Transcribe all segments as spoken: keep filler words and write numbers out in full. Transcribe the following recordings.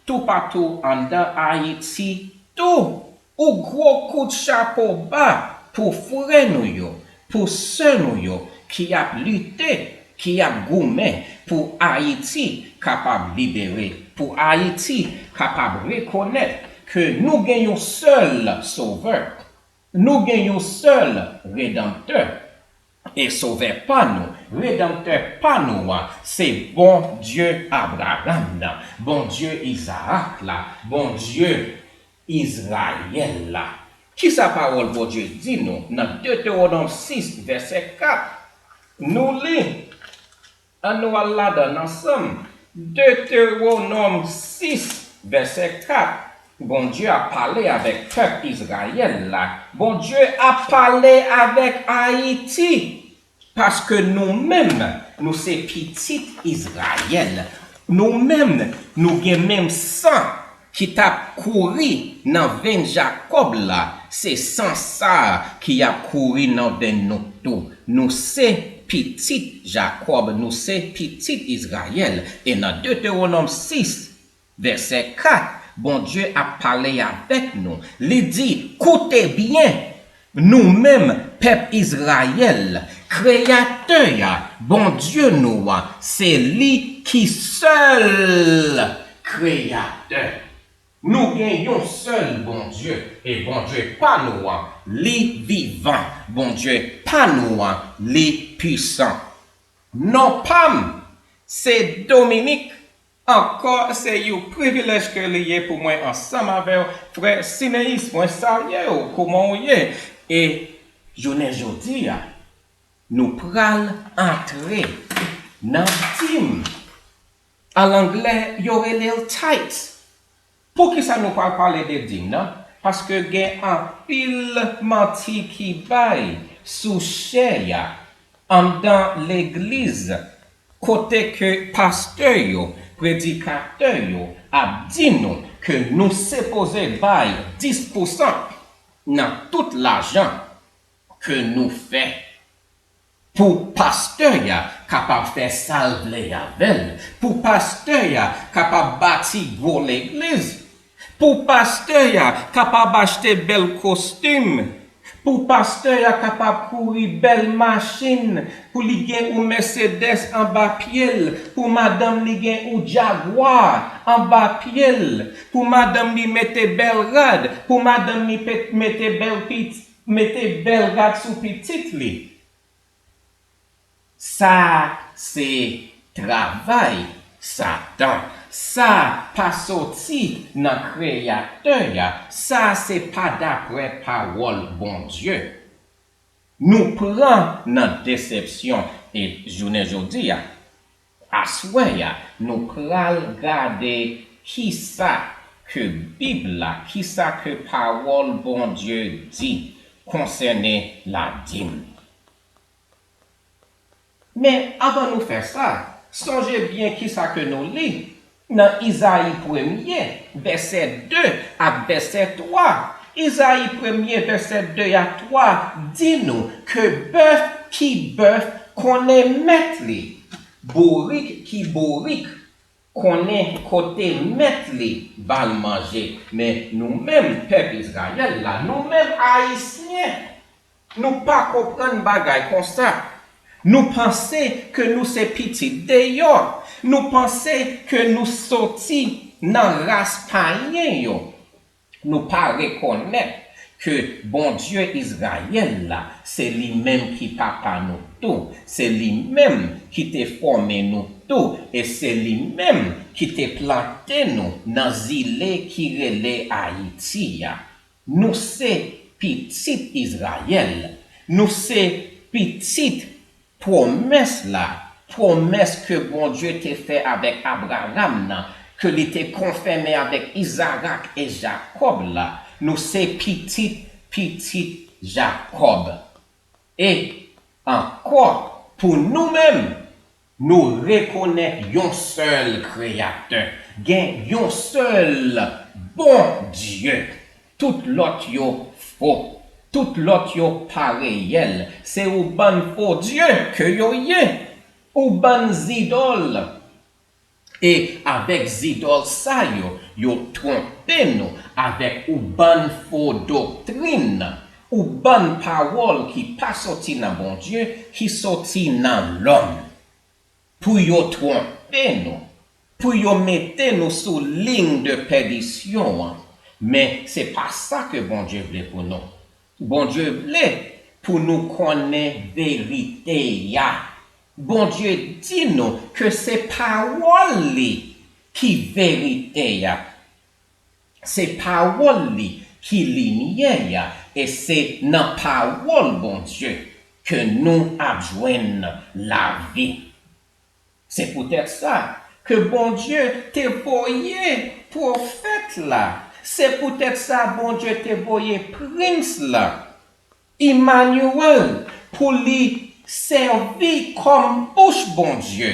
toupatou anndan Ayiti tou. Yon gwo kout chapo ba pou frè nou yo, pou sè nou yo ki ap lite, ki ap goumen pou Ayiti kapab libere, pou Ayiti kapab rekonèt ke nou gen yon sèl Sovè, nou gen yon sèl Redanmtè. E Sovè pa nou, Redanmtè pa nou an, se Bondye Abraram nan, Bondye Izaak la, Bondye Izrayèl la. Kisa pawòl Bondye di nou nan Detewonòm sis, vèsè kat? Nou li, ann nou al ladan l ansanm. Detewonòm sis, vèsè kat. Bondye ap pale avèk pèp Izrayèl la. Bondye ap pale avèk Ayiti. Paske nou menm, nou se pitit Izrayèl. Nou menm, nou gen menm san ki t ap kouri nan venn Jakòb la. Se san sa a ki ap kouri nan venn nou tou. Nou se pitit Jakòb, nou se pitit Izrayèl. E nan Detewonòm sis, vèsè kat, Bondye ap pale avèk nou. Li di, koute byen, nou menm, pèp Izrayèl, Kreyatè a, Bondye nou an, se li ki sèl Kreyatè. Nou gen yon sèl Bondye, e Bondye pa nou an, li vivan. Bondye pa nou an, li pwisan. Non pa m, se Dominique. Ankò, se yon privilèj ke li ye pou mwen ansanm avè w, frè Sineis, mwen salye w, kòman w ye? E jounen jodi a, nou pral antre nan dim. An anglè, yo rele l tithes. Poukisa nou pral pale de dim nan? Paske gen anpil manti ki bay sou chè a anndan legliz, kote ke pastè yo, predikatè yo ap di nou ke nou sipoze bay dis pousan nan tout lajan ke nou fè. Pou pastè a kapab fè sa l vle avè l, pou pastè a kapab bati gwo legliz, pou pastè a kapab achte bèl kostim, pou pastè a kapab kouri bèl machin, pou li gen yon Mercedes anba pye l, pou madanm li gen yon Jaguar anba pye l, pou madanm li mete bèl rad, pou madanm li pe- mete bèl pit- mete bèl rad sou pitit li. Sa a se travay Satan. Sa pa soti nan Kreyatè a. Sa se pa daprè pawòl Bondye. Nou pran nan desepsyon e jounen jodi a, aswè a, nou pral gade kisa ke Bib la, kisa ke pawòl Bondye di konsène ladim. Men avan nou fè sa, sonje byen kisa ke nou li nan Izayi premye, vèsè de ak vèsè twa. Izayi premye, vèsè de a twa di nou ke bèf ki bèf konnen mèt li, bourik ki bourik konnen kote mèt li ba l manje. Men nou menm, pèp Izrayèl la, nou menm Ayisyen, nou pa konprann bagay konsa. Nou panse ke nou se pitit deyò. Nou panse ke nou soti nan ras payen yo. Nou pa rekonèt ke Bondye Izrayèl la, se li menm ki papa nou tou. Se li menm ki te fòme nou tou. E se li menm ki te plante nou nan zile ki rele Ayiti a. Nou se pitit Izrayèl. Nou se pitit pwomès la, pwomès ke Bondye te fè avèk Abraram nan, ke li te konfime avèk Izarak e Jakòb la. Nou se pitit, pitit Jakòb. E ankò, pou nou menm, nou rekonèt yon sèl Kreyatè, gen yon sèl Bondye. Tout lòt yo fo, tout lòt yo pa reyèl. Se yon bann fo dye ke yo ye, yon bann zidòl. E avèk zidòl sa yo, yo twonpe nou avèk ou bann fo doktrin, ou bann pawòl ki pa soti nan Bondye, ki soti nan lòm. Pou yo twonpe nou, pou yo mete nou sou liy de pèdisyon an. Men se pa sa ke Bondye vle pou nou. Bondye vle pou nou konnen verite a. Bondye di nou ke se pawòl li ki verite a. Se pawòl li ki limyè a, e se nan pawòl Bondye ke nou ap jwenn lavi. Se poutèt sa ke Bondye te voye pwofèt la. Se poutèt sa Bondye te voye prens la, Imanyèl, pou li sèvi kòm bouch Bondye,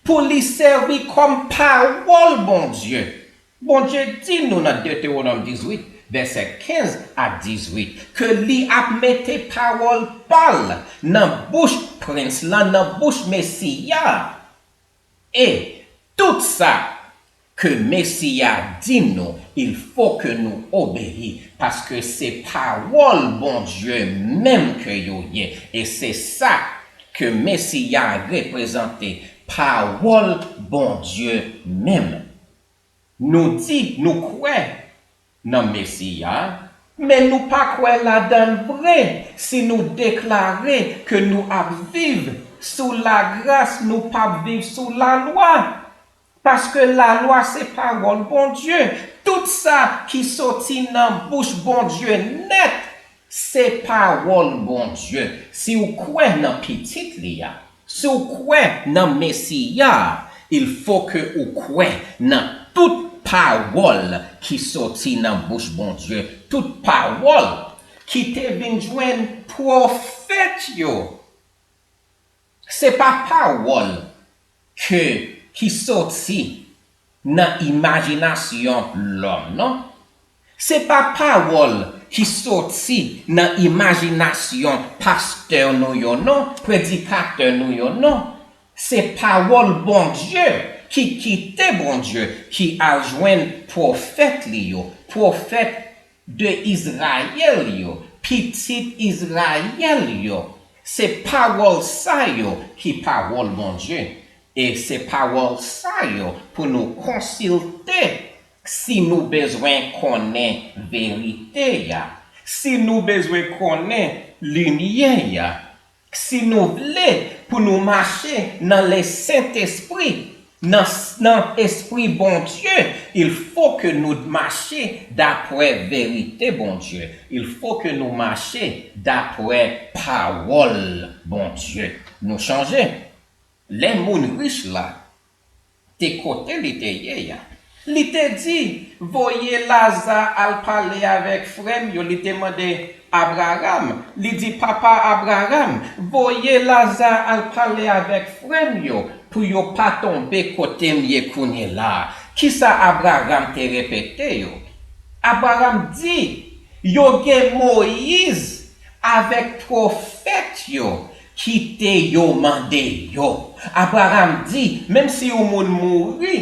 pou li sèvi kòm pawòl Bondye. Bondye di nou nan Detewonòm dizuit, vèsè kenz a dizuit, ke li ap mete pawòl pa l nan bouch prens lan, nan bouch Mesi a. E tout sa ke Mesi a di nou, il faut que nou obeyi, paske se pawòl Bondye menm ke yo ye, e se sa ke Mesi a reprezante, pawòl Bondye menm. Nou di nou kwè nan Mesi a, men nou pa kwè ladan l vre si nou deklare ke nou ap viv sou lagras, nou p ap viv sou lalwa. Paske lalwa se pawòl Bondye. Tout sa ki soti nan bouch Bondye nèt, se pawòl Bondye. Si w kwè nan Pitit li a, si w kwè nan Mesi a, il faut que ou kwè nan tout pawòl ki soti nan bouch Bondye, tout pawòl ki te vin jwenn pwofèt yo. Se pa pawòl ke, ki soti nan imajinasyon lòm, non. Se pa pawòl ki soti nan imajinasyon pastè nou yo, non, predikatè nou yo, non. Se pawòl Bondye ki kite Bondye, ki al jwenn pwofèt li yo, pwofèt de Izrayèl yo, pitit Izrayèl yo. Se pawòl sa yo ki pawòl Bondye. E se pawòl sa yo pou nou konsilte si nou bezwen konnen verite a, si nou bezwen konnen limyè a, si nou vle pou nou mache nan Lesentespri, nan, nan Espri Bondye, il faut que nou mache daprè verite Bondye. Il faut que nou mache daprè pawòl Bondye. Nou sonje, lè moun rich la te kote li te ye a, li te di, voye Laza al pale avèk frè m yo. Li te mande Abraram, li di, papa Abraram, voye Laza al pale avèk frè m yo pou yo pa tonbe kote m ye kounye la a. Kisa Abraram te repete yo? Abraram di, yo gen Moyiz avèk pwofèt yo, kite yo mande yo. Abraram di, menm si yon moun mouri,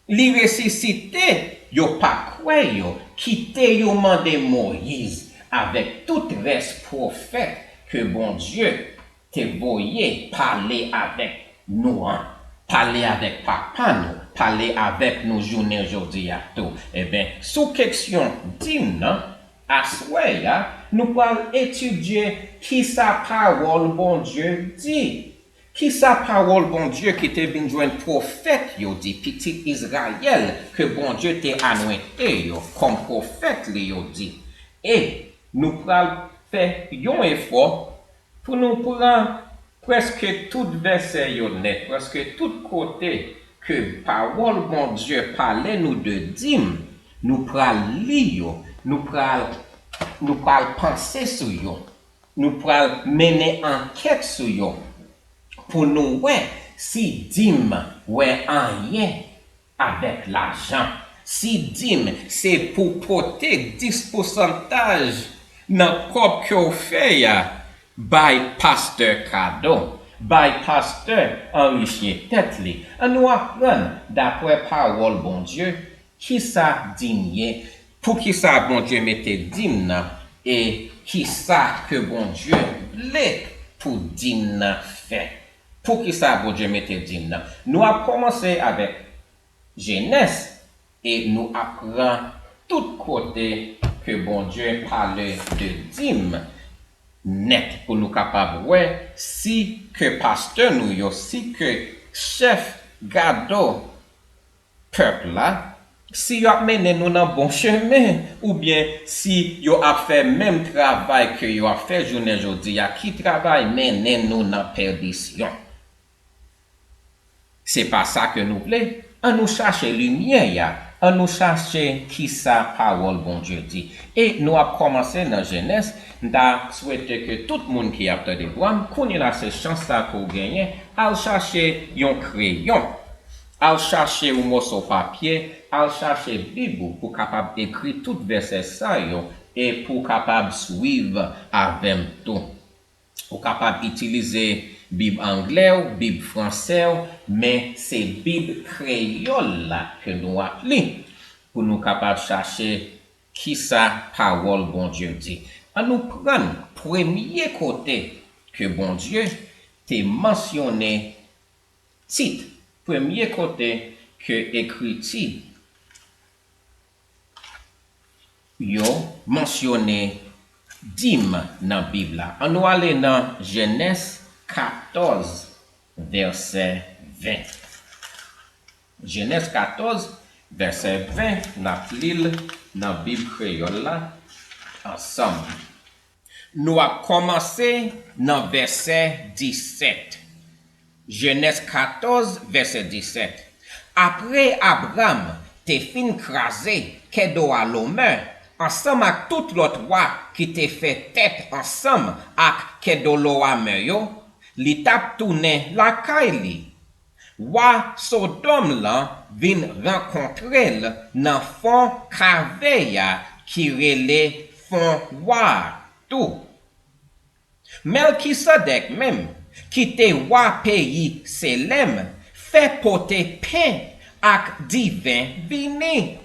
li resisite, yo p ap kwè yo, kite yo mande Moyiz avèk tout rès pwofèt ke Bondye te voye pale avèk nou an, pale avèk papa nou, pale avèk nou jounen jodi a tou. Ebyen, sou keksyon dim nan, aswè a, nou pral etidye kisa pawòl Bondye di. Kisa pawòl Bondye ki te vin jwenn pwofèt yo di, pitit Izrayèl ke Bondye te anwente yo kòm pwofèt li yo di? E nou pral fè yon efò pou nou pran prèske tout vèsè yo nèt, prèske tout kote ke pawòl Bondye pale nou de dim, nou pral li yo, nou pral, nou pral panse sou yo, nou pral mennen ankèt sou yo pou nou wè si dim wè anyen avèk lajan. Si dim se pou pote dis pousantaj nan kòb ke w fè a bay pastè kado, bay pastè anrichi tèt li. Ann nou aprann, daprè pawòl Bondye, kisa dim ye, poukisa Bondye mete dim nan, e kisa ke Bondye vle pou dim nan fè. Poukisa Bondye mete dim nan? Nou ap kòmanse avèk Jenès, e nou ap pran tout kote ke Bondye pale de dim nèt pou nou kapab wè si ke pastè nou yo, si ke chèf gado pèp la, si yo ap mennen nou nan bon chemen, oubyen si yo ap fè menm travay ke yo ap fè jounen jodi a, ki travay mennen nou nan pèdisyon. Se pa sa ke nou vle. Ann nou chache limyè a. Ann nou chache kisa pawòl Bondye di. E nou ap kòmanse nan Jenès. M ta swete ke tout moun ki ap tande vwa m, kounye la se chans sa ke w genyen, al chache yon kreyon. Al chache yon moso papye, al chache Bib ou pou kapab ekri tout vèsè sa yo e pou w kapab swiv avè m tou. Ou kapab itilize Bib anglè w, Bib fransè w, men se Bib kreyòl la ke nou ap li pou nou kapab chache kisa pawòl Bondye di. Ann nou pran premye kote ke Bondye te mansyone tit, premye kote ke ekriti yo mansyone dim nan Bib la. Ann nou ale nan Jenès katòz, vèsè ven. Jenès katòz, vèsè ven, n ap li l nan Bib kreyòl la ansanm. Nou ap kòmanse nan vèsè disèt. Jenès katòz, vèsè disèt. Apre Abram te fin kraze Kedòwalomè ansanm ak tout lòt wa ki te fè tèt ansanm ak Kedòlawomè yo, li t ap tounen lakay li. Wa Sodòm lan vin rankontre l nan fon kave a ki rele Fon Wa a tou. Mèlkisedèk menm, ki te wa peyi Selèm, fè pote pen ak diven vini.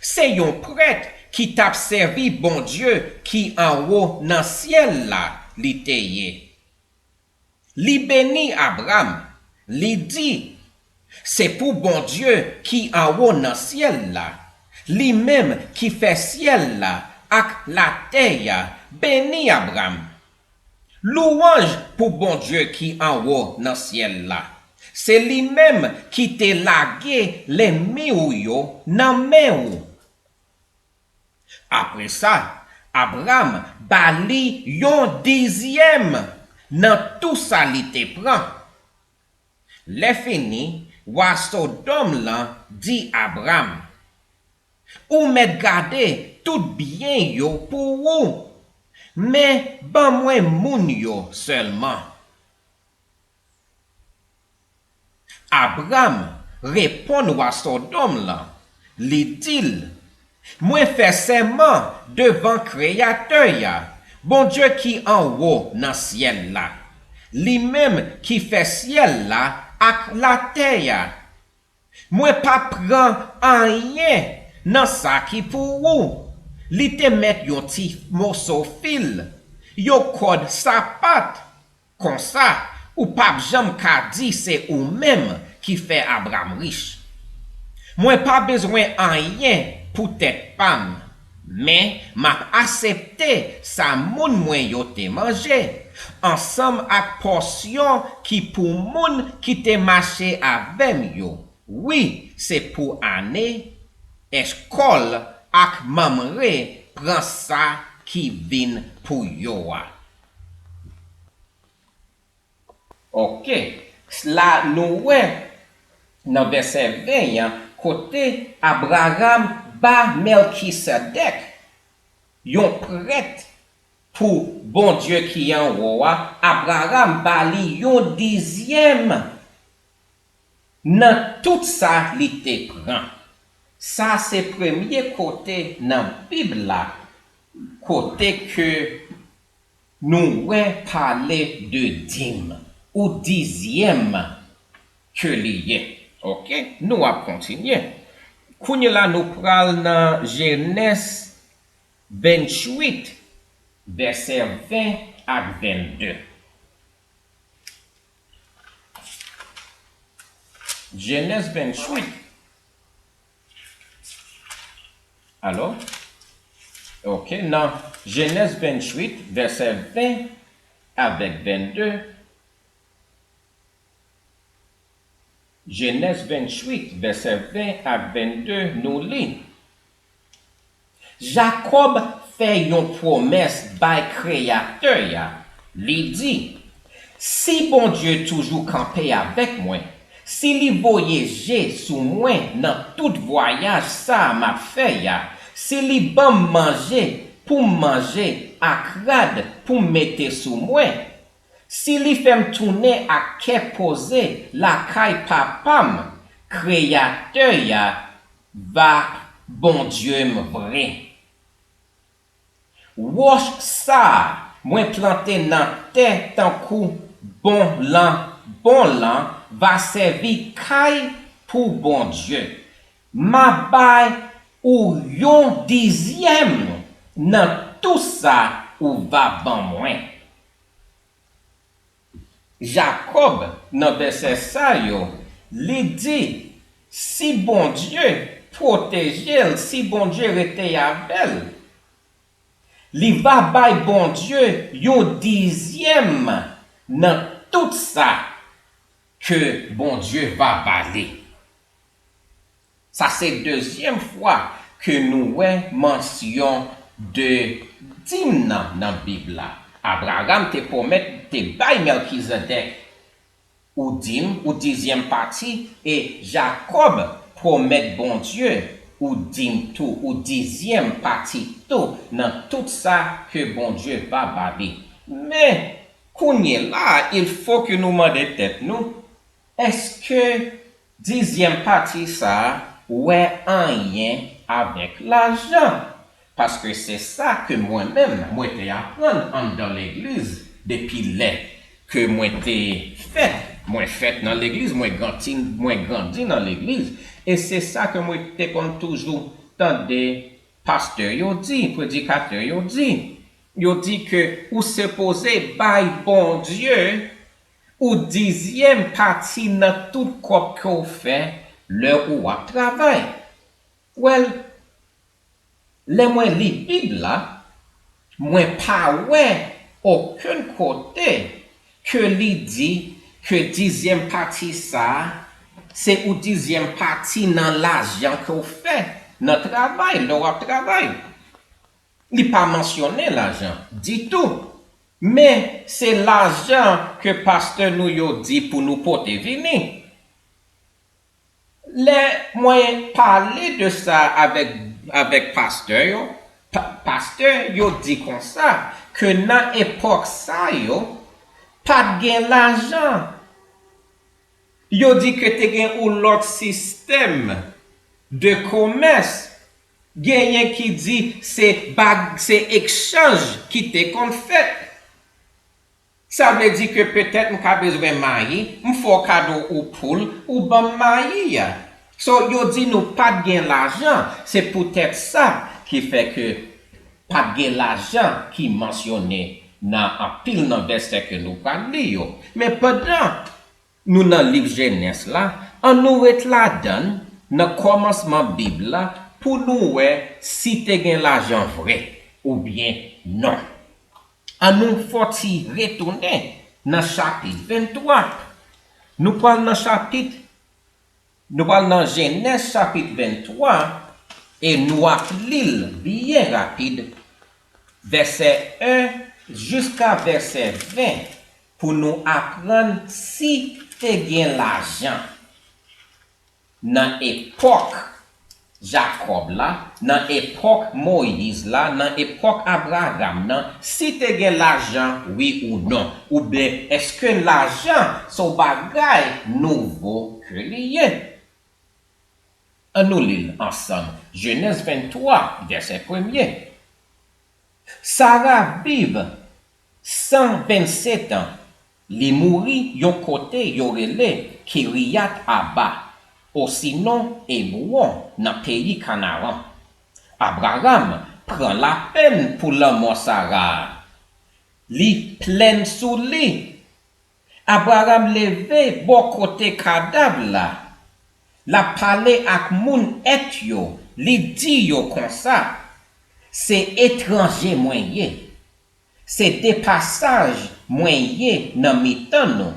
Se yon prèt ki t ap sèvi Bondye ki anwo nan syèl la li te ye. Li beni Abram, li di, Se pou Bondye ki anwo nan syèl la, li menm ki fè syèl la ak latè a, beni Abram. Louwanj pou Bondye ki anwo nan syèl la, se li menm ki te lage lènmi w yo nan men w. Apre sa, Abram ba li yon dizyèm nan tou sa li te pran. Lèfini, wa Sodòm lan di Abram, Ou mèt gade tout byen yo pou ou, men ban mwen moun yo sèlman. Abram reponn wa Sodòm lan, li di l, Mwen fè sèman devan Kreyatè a, Bondye ki anwo nan syèl la, li menm ki fè syèl la ak latè a, Mwen pa pran anyen nan sa ki pou ou. Li te mèt yon ti moso fil, yon kòd sapat. Konsa, ou p ap janm ka di se ou menm ki fè Abram rich. Mwen pa bezwen anyen pou tèt pa m, men m ap asepte sa moun mwen yo te manje, ansanm ak pòsyon ki pou moun ki te mache avè m yo. Wi, se pou Ane, Echkòl ak Mamre pran sa ki vin pou yo a. Oke, la nou wè nan vèsè ven an, kote Abraram ba Mèlkisedèk, yon prèt pou Bondye ki anwo a, Abraram ba li yon dizyèm nan tout sa li te pran. Sa se premye kote nan Bib la kote ke nou wè pale de dim. ou dizyèm ke li ye. Oke, nou ap kontinye. Kounye la, nou pral nan Jenèz venntuit, vèsè ven ak vennde. Jenèz venntuit. Alò, oke, nan Jenèz venntuit, vèsè ven avèk vennde, Jenèz venntuit, vèsè ven ak vennde, nou li, Jakòb fè yon pwomès bay Kreyatè a, li di, si Bondye toujou kanpe avèk mwen, si li voye je sou mwen nan tout vwayaj sa a m ap fè a, si li ban m manje pou m manje ak rad pou m mete sou mwen, si li fè m tounen ak kè poze lakay Papa m, Kreyatè a va Bondye m vre. Wòch sa a mwen plante nan tè tankou bon lan, bon lan va sèvi kay pou Bondye. M a bay ou yon dizyèm nan tou sa ou va ban mwen. Jakòb, nan vèsè sa yo, li di, si Bondye pwoteje l, si Bondye rete avè l, li va bay Bondye yon dizyèm nan tout sa ke Bondye va ba li. Sa se dezyèm fwa ke nou wè mansyon de dim nan nan Bib la. Abraram te pwomèt, te bay Mèlkizedèk ou dim, ou dizyèm pati, e Jakòb pwomèt Bondye ou dim tou, ou dizyèm pati tou nan tout sa ke Bondye va ba li. Men, kounye la, il faut que nou mande tèt nou, èske dizyèm pati sa a wè anyen avèk lajan? Paske se sa ke mwen menm, mwen te aprann anndan legliz depi lè ke mwen te fèt. Mwen fèt nan legliz, mwen grandi, mwen grandi nan legliz. E se sa ke mwen te konn toujou tande pastè yo di, predikatè yo di. Yo di ke ou sipoze bay Bondye ou dizyèm pati nan tout kòb ke w fè lè ou ap travay. Well, lè mwen li Bib la, mwen pa wè okenn kote ke li di ke dizyèm pati sa a, se ou dizyèm pati nan lajan ke w fè nan travay, lè w ap travay. Li pa mansyone lajan ditou. Men se lajan ke pastè nou yo di pou nou pote vini. Lè mwen pale de sa avèk, avèk pastè yo, pa, pastè yo di konsa ke nan epòk sa yo, pa t gen lajan. Yo di ke te gen yon lòt sistèm de komès. Genyen ki di se bag, se ekchanj ki te konn fèt. Sa vle di ke petèt m ka bezwen mayi, m fè w kado ou poul, ou ban m mayi a. So, yo di nou pa t gen lajan, se poutèt sa ki fè ke pa t gen lajan ki mansyone nan anpil nan vèsè ke nou pral li yo. Men pandan nou nan liv Jenès la, ann nou ret ladan l, nan kòmansman Bib la, pou nou wè si te gen lajan vre oubyen non. Ann nou fè yon ti retounen nan chapit venntwa. Nou pral nan chapit, nou pral nan Jenèz chapit venntwa e nou ap li l byen rapid, vèsè en jiska vèsè ven, pou nou aprann si te gen lajan nan epòk Jakòb la, nan epòk Moyiz la, nan epòk Abraram nan, si te gen lajan, wi ou non, oubyen èske lajan se yon bagay nouvo ke li ye? Ann nou li l ansanm. Jenèz venntwa, vèsè premye. Sara viv san vennsetan Li mouri yon kote yo rele Kiriyat Aba, osinon Ebwon, nan peyi Kanaran. Abraram pran lapenn pou lanmò Sara a. Li plenn sou li. Abraram leve bò kote kadav la. L ap pale ak moun Èt yo, li di yo konsa, se etranje mwen ye. Se depasaj mwen ye nan mitan nou.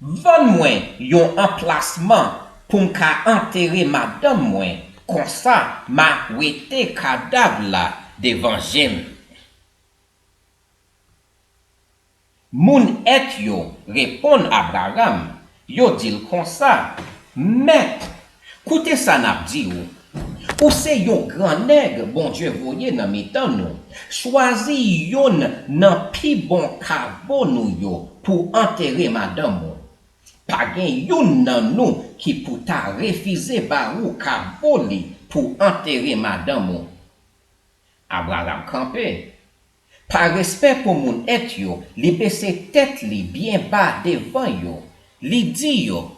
Vann mwen yon anplasman pou m ka antere madanm mwen, konsa m a wete kadav la devan je m. Moun Èt yo reponn Abraram, yo di l konsa, Mèt, koute sa n ap di w. Ou se yon gran nèg Bondye voye nan mitan nou. Chwazi youn nan pi bon kavo nou yo pou antere madanm ou. Pa gen youn nan nou ki pou ta refize ba ou kavo li pou antere madanm ou. Abraram kanpe. Pa respè pou moun Èt yo, li bese tèt li byen ba devan yo. Li di yo,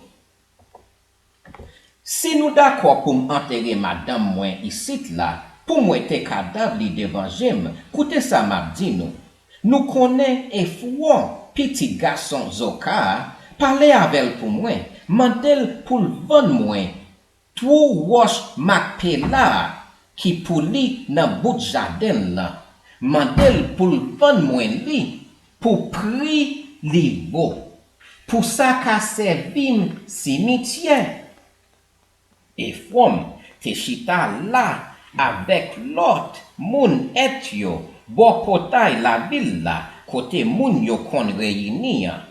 Si nou dakò pou m antere madanm mwen isit la, pou m wete kadav li devan je m, koute sa m ap di nou. Nou konnen Efwon, pitit gason Zoka a, pale avè l pou mwen, mande l pou l vann mwen twou wòch Makpela a ki pou li nan bout jaden l lan. Mande l pou l vann mwen li pou pri li vo, pou sa ka sèvi m simityè. Efwon te chita la avèk Lòt, moun Èt yo, bò pòtay lavil la, kote moun yo konn reyini an.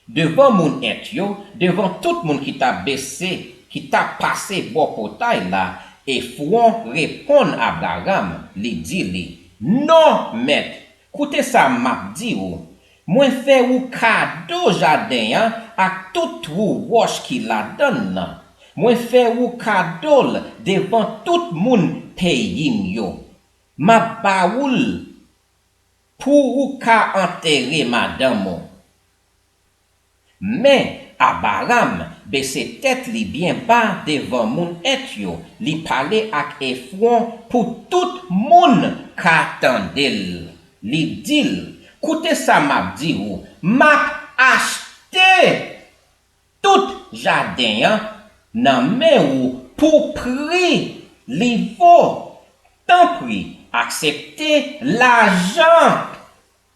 Devan moun Èt yo, devan tout moun ki t ap bese, ki t ap pase bò pòtay la, Efwon reponn Abraram, li di li, Non, mèt, koute sa m ap di ou, mwen fè ou kado jaden an ak tout twou wòch ki ladan l lan. Mwen fè ou kado l devan tout moun peyi m yo. M ap ba ou l pou ou ka antere madanm ou. Men, Abraram bese tèt li byen ba devan moun Èt yo, li pale ak Efwon pou tout moun ka tande l. Li di l, Koute sa m ap di ou, m ap achte tout jaden an nan men ou pou pri li vo. Tanpri, aksepte lajan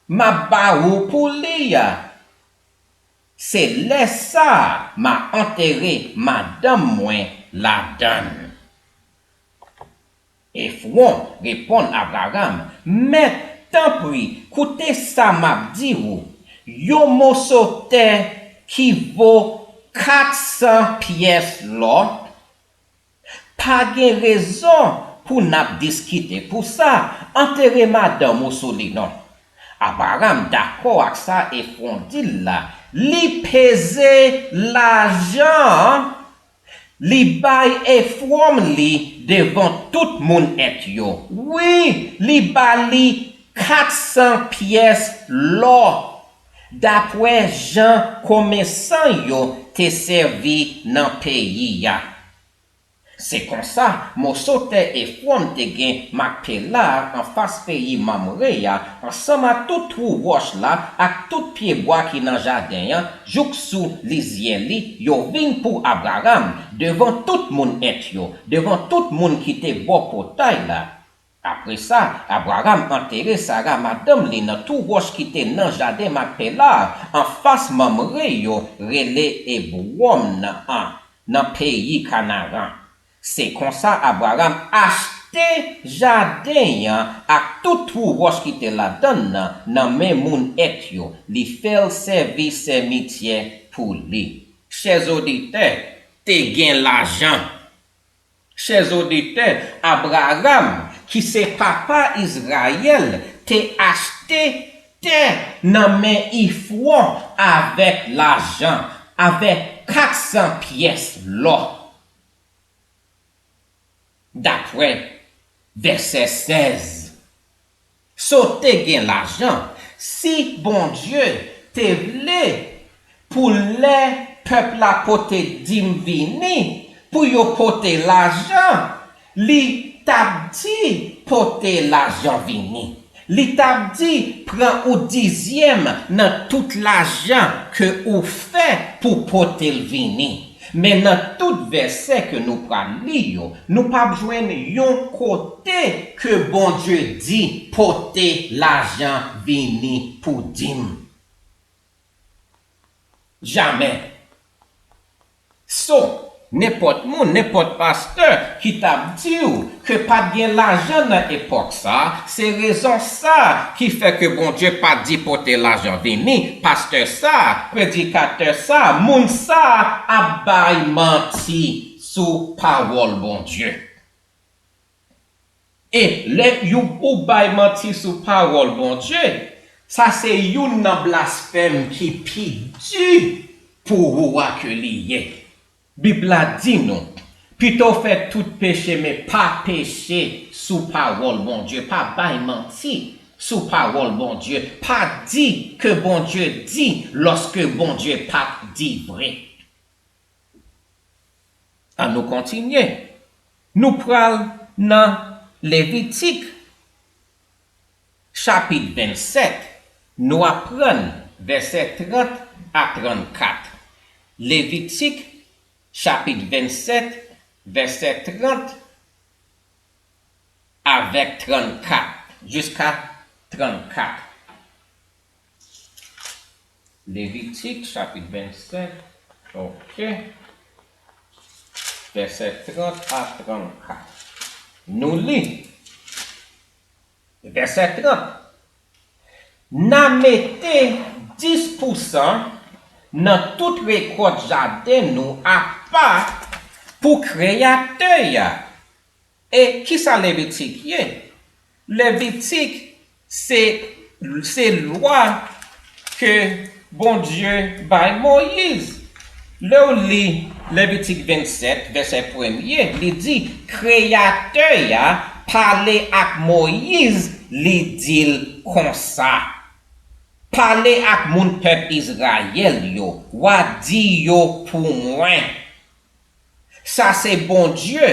m ap ba ou pou li a. Se lè sa a m a antere madanm mwen ladan l. Efwon reponn Abraram, Mèt, tanpri, koute sa m ap di ou. Yon moso tè ki vo kat san pyès lò, pa gen rezon pou n ap diskite pou sa, antere madanm ou sou li non. Abraram dakò ak sa Efwon di l la, li peze lajan an, li bay Efwon li devan tout moun Èt yo. Wi, li ba li kat san pyès lò, dapre jan komèsan yo te sèvi nan peyi a. Se konsa, moso tè Efwon te gen Makpela a anfas peyi Mamre a, ansanm ak tout twou wòch la ak tout pyebwa ki nan jaden an, jouk sou lizyè li, yo vin pou Abraram, devan tout moun Èt yo, devan tout moun ki te bò pòtay la. Apre sa, Abraram antere Sara, madanm li, nan twou wòch ki te nan jaden Makpela a, anfas Mamre yo rele Ebwon an, nan peyi Kanaran. Se konsa Abraram achte jaden an ak tout twou wòch ki te ladan l nan, nan men moun Èt yo, li fè l sèvi simityè pou li. Chè zoditè, te gen lajan. Chè zoditè, Abraram, ki se papa Izrayèl, te achte tè nan men Efwon avèk lajan, avèk kat san pyès lò. Dapre vèsè sèz. Sote gen lajan, si Bondye te vle pou lè pèp la pote dim vini, pou yo pote lajan, li t ap di, pote lajan vini. Li t ap di, pran ou dizyèm nan tout lajan ke ou fè pou pote l vini. Men nan tout vèsè ke nou pral li yo, nou p ap jwenn yon kote ke Bondye di, pote lajan vini pou dim. Jamè. So, nenpòt moun, nenpòt pastè ki t ap di w ke pa t gen lajan nan epòk sa a, se rezon sa a ki fè ke Bondye pa t di pote lajan vini, pastè sa a, predikatè sa a, moun sa a ap bay manti sou pawòl Bondye. E lè yo, ou bay manti sou pawòl Bondye, sa se youn nan blasfèm ki pi di pou ou a ke li ye. Bib la di nou, pito w fè tout peche, men pa peche sou pawòl Bondye, pa bay manti sou pawòl Bondye, pa di ke Bondye di lòske Bondye pa t di vre. Ann nou kontinye. Nou pral nan Levitik, chapit vennsèt. Nou aprann vèsè trant a trannkat. Levitik, chapit vennsèt, vèsè trant avèk trannkat, jiska trannkat. Levitik, chapit vennsèt, ok, vèsè trant a trannkat. Nou li, vèsè trant. N a mete dis pousan nan tout rekòt jaden nou apa pou Kreyatè a. E kisa Levitik ye? Levitik se, se lwa ke Bondye bay Moyiz. Lè w li Levitik vennsèt, vèsè premye, li di, Kreyatè a pale ak Moyiz, li di l konsa, pale ak moun pèp Izrayèl yo, w a di yo pou mwen. Sa se Bondye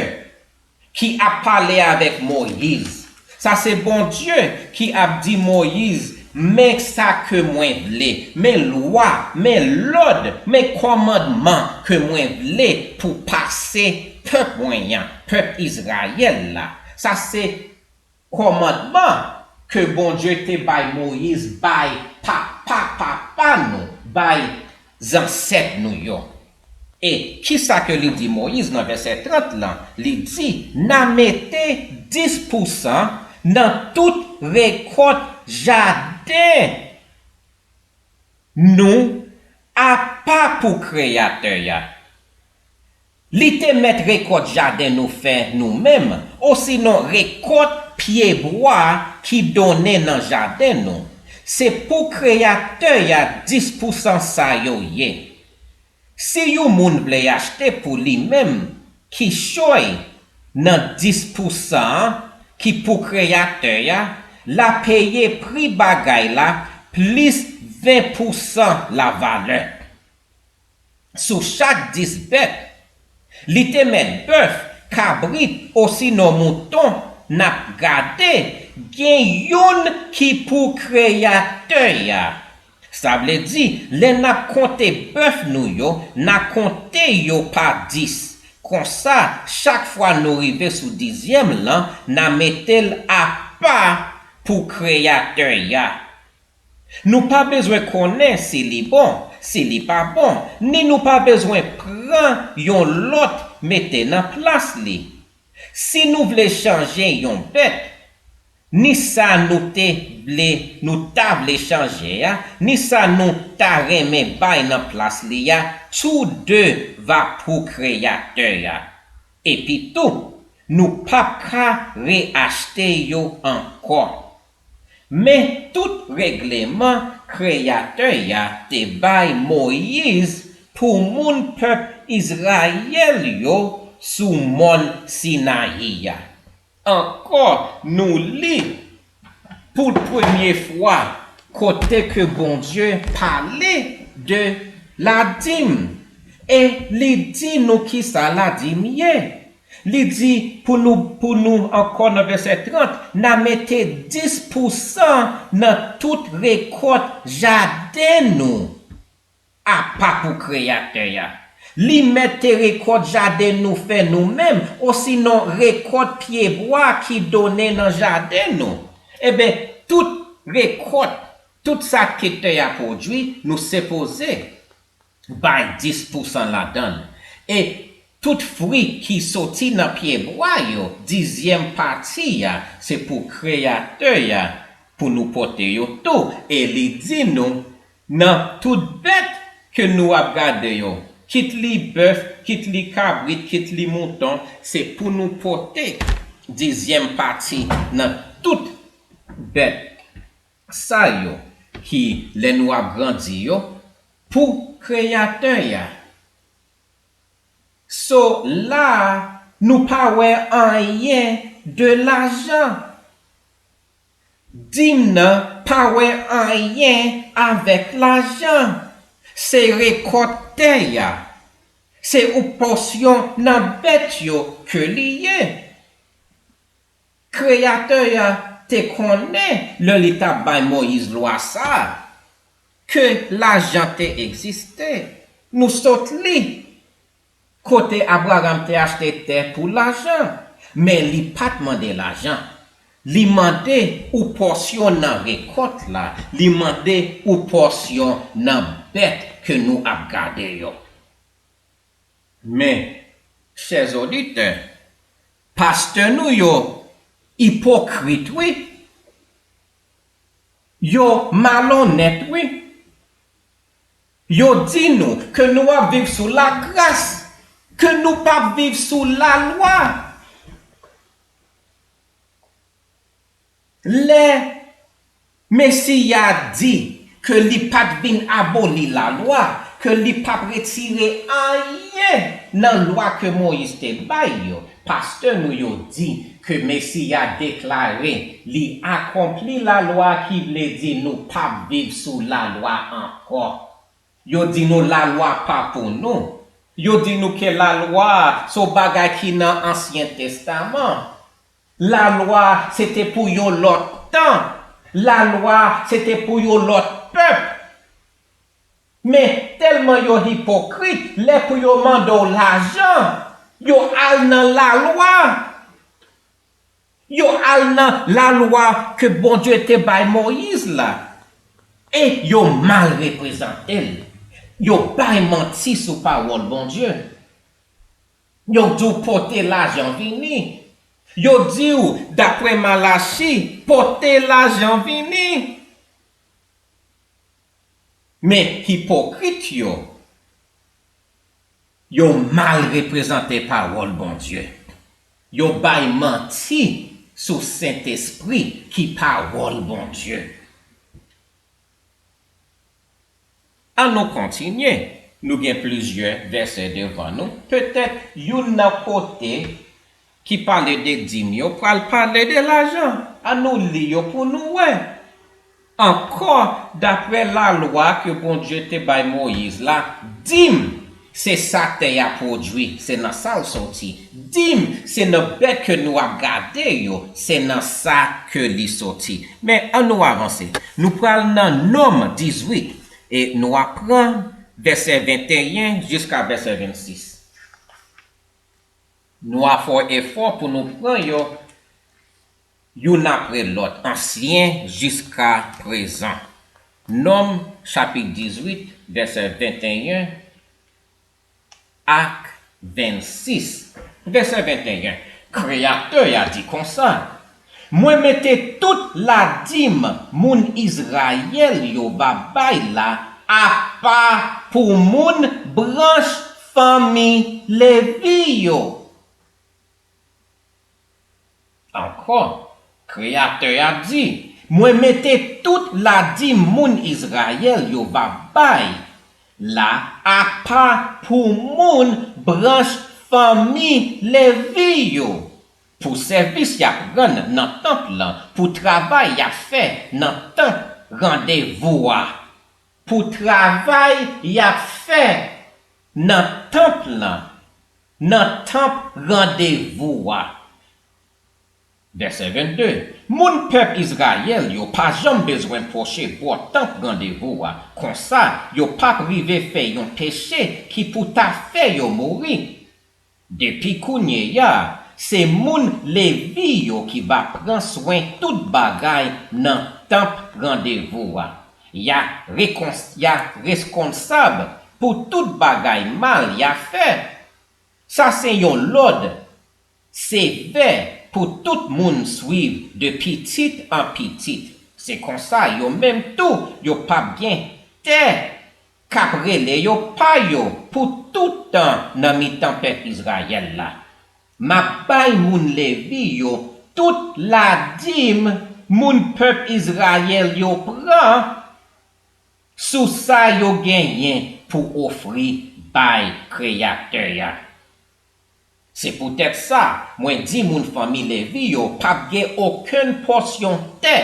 ki ap pale avèk Moyiz. Sa se Bondye ki ap di Moyiz, men sa ke mwen vle, men lwa, men lòd, men kòmandman ke mwen vle pou pase pèp mwen an, pèp Izrayèl la. Sa se kòmandman ke Bondye te bay Moyiz, bay papa papa nou, bay zansèt nou yo. E kisa ke li di Moyiz nan vèsè trant lan? Li di, n a mete dis pousan nan tout rekòt jaden nou apa pou Kreyatè a. Li te mèt rekòt jaden nou fè nou menm, osinon rekòt pyebwa ki donnen nan jaden nou. Se pou Kreyatè a dis pousan sa yo ye. Si yon moun vle achte pou li menm kichòy nan dis pousan an ki pou Kreyatè a, l a peye pri bagay la plis ven pousan lavalè. Sou chak dis bèt, li te mèt bèf, kabrit, osinon mouton, n ap gade, gen youn ki pou Kreyatè a. Sa vle di, lè n ap konte bèf nou yo, n a konte yo pa dis. Konsa, chak fwa nou rive sou dizyèm lan, n a mete l apa pou Kreyatè a. Nou pa bezwen konnen si li bon, si li pa bon, ni nou pa bezwen pran yon lòt mete nan plas li. Si nou vle chanje yon bèt, ni sa nou te vle, nou ta vle chanje a, ni sa nou ta renmen bay nan plas li a, tou de va pou Kreyatè a. Epitou, nou p ap ka reyachte yo ankò. Men tout regleman Kreyatè a te bay Moyiz pou moun pèp Izrayèl yo sou mòn Sinayi a. Ankò, nou li pou premye fwa kote ke Bondye pale de ladim, e li di nou kisa ladim ye. Li di pou nou, pou nou ankò nan vèsè trant, n a mete dis pousan nan tout rekòt jaden nou, apa pou Kreyatè a. Li mèt te rekòt jaden nou fè nou menm, osinon rekòt pyebwa ki donnen nan jaden nou. Ebyen, tout rekòt, tout sa ke tè a pwodui, nou sipoze bay dis pousan ladan l. E tout fwi ki soti nan pyebwa yo, dizyèm pati a, se pou Kreyatè a, pou nou pote yo tou. E li di nou, nan tout bèt ke nou ap gade yo, kit li bèf, kit li kabrit, kit li mouton, se pou nou pote dizyèm pati nan tout bèt sa yo ki, lè nou ap grandi yo, pou Kreyatè a. So, la a, nou pa wè anyen de lajan. Dim nan pa wè anyen avèk lajan. Se rekòt tè a. Se yon pòsyon nan bèt yo ke li ye. Kreyatè a te konnen lè li t ap bay Moyiz lwa sa a, ke lajan te egziste. Nou sot li kote Abraram te achte tè pou lajan, men li pa t mande lajan. Li mande yon pòsyon nan rekòt la, li mande yon pòsyon nan bèt ke nou ap gade yo. Men, chè oditè, pastè nou yo ipokrit, wi. Yo malonèt, wi. Yo di nou ke nou ap viv sou lagras, ke nou p ap viv sou lalwa. Lè Mesi a di ke li pa t vin aboli lalwa, ke li p ap retire anyen nan lwa ke Moyiz te bay yo, pastè nou yo di ke Mesi a deklare li akonpli lalwa, ki vle di nou p ap viv sou lalwa ankò. Yo di nou lalwa pa pou nou. Yo di nou ke lalwa se yon bagay ki nan Ansyen Testaman. Lalwa se te pou yon lòt tan. Lalwa se te pou yon lòt pèp. Men tèlman yo ipokrit, lè pou yo mande w lajan, yo al nan lalwa. Yo al nan lalwa ke Bondye te bay Moyiz la, e yo mal reprezante l. Yo bay manti sou pawòl Bondye. Yo di w pote lajan vini. Yo di w, daprè Malachi, pote lajan vini. Men ipokrit yo, yo mal reprezante pawòl Bondye. Yo bay manti sou Sentespri ki pawòl Bondye. Ann nou kontinye. Nou gen plizyè vèsè devan nou. Petèt youn nan kote ki pale de dim yo pral pale de lajan. Ann nou li yo pou nou wè. Ankò, daprè lalwa ke Bondye te bay Moyiz la, dim, se sa tè a pwodui, se nan sa l soti. Dim, se nan bèt ke nou ap gade yo, se nan sa ke li soti. Men, ann nou avanse. Nou pral nan Nonm dizuit, e nou ap pran vèsè venteyen jiska vèsè vennsis. Nou a fè efò pou nou pran yo youn apre lòt, ansyen jiska prezan. Nonm, chapit dizuit, vèsè venteyen ak vennsis. Vèsè venteyen, Kreyatè a di konsa, Mwen mete tout ladim moun Izrayèl yo va bay la apa pou moun branch fanmi Levi yo. Ankò, Kreyatè a di, Mwen mete tout ladim moun Izrayèl yo va bay la apa pou moun branch fanmi Levi yo, pou sèvis y ap rann nan tanp lan, pou travay y ap fè nan tanp randevou a, pou travay y ap fè nan tanp lan, nan tanp randevou a. Vèsè vennde, moun pèp Izrayèl yo pa janm bezwen pwoche bò tanp randevou a, konsa, yo p ap rive fè yon peche ki pou ta fè yo mouri. Depi kounye a, se moun Levi yo ki va pran swen tout bagay nan tanp randevou a. Y a rekons-, y a reskonsab pou tout bagay mal y a fè. Sa se yon lòd sevè pou tout moun swiv de pitit an pitit. Se konsa, yo menm tou, yo p ap gen tè k ap rele yo pa yo pou tout tan nan mitan pèp Izrayèl la. M ap bay moun Levi yo tout ladim moun pèp Izrayèl yo pran sou sa yo genyen pou ofri bay Kreyatè a. Se poutèt sa, mwen di moun fanmi Levi yo p ap gen okenn pòsyon tè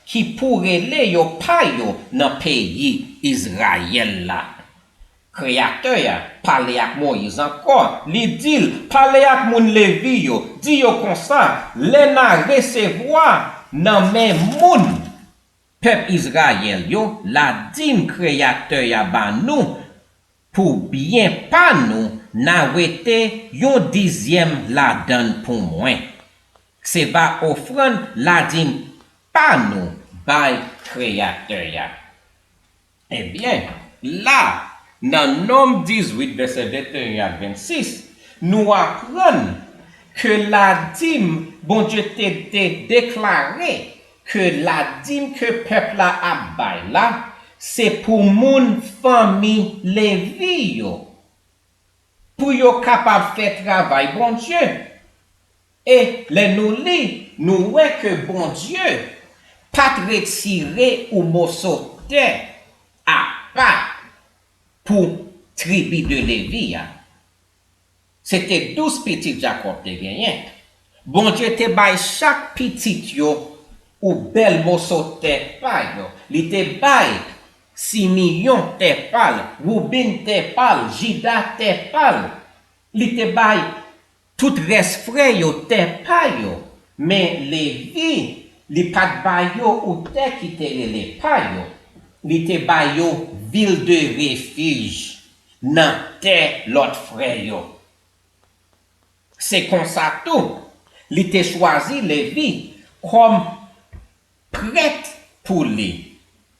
ki pou rele yo pa yo nan peyi Izrayèl la. Kreyatè a pale ak Moyiz ankò, li di l, pale ak moun Levi yo, di yo konsa, lè n a resevwa nan men moun pèp Izrayèl yo ladim Kreyatè a ba nou, pou byen pa nou, n a wete yon dizyèm ladan l pou mwen. Se va ofrann ladim pa nou bay Kreyatè a. Ebyen, la, nan Nonm dizuit, vèsè venteyen ak vennsis, nou aprann ke ladim, Bondye te, te deklare ke ladim ke pèp la ap bay la, se pou moun fanmi Levi yo, pou yo kapab fè travay Bondye. E lè nou li, nou wè ke Bondye pa t retire yon moso tè apa pou tribi de Levi a. Se te douz pitit Jakòb te genyen. Bondye te bay chak pitit yo yon bèl moso tè pa yo. Li te bay Simeyon tè pa l, Woubin tè pa l, Jida tè pa l. Li te bay tout rès frè yo tè pa yo. Men Levi, li pa t ba yo yon tè ki te rele pa yo. Li te ba yo vil de refij nan tè lòt frè yo. Se konsa tou, li te chwazi Levi kòm prèt pou li,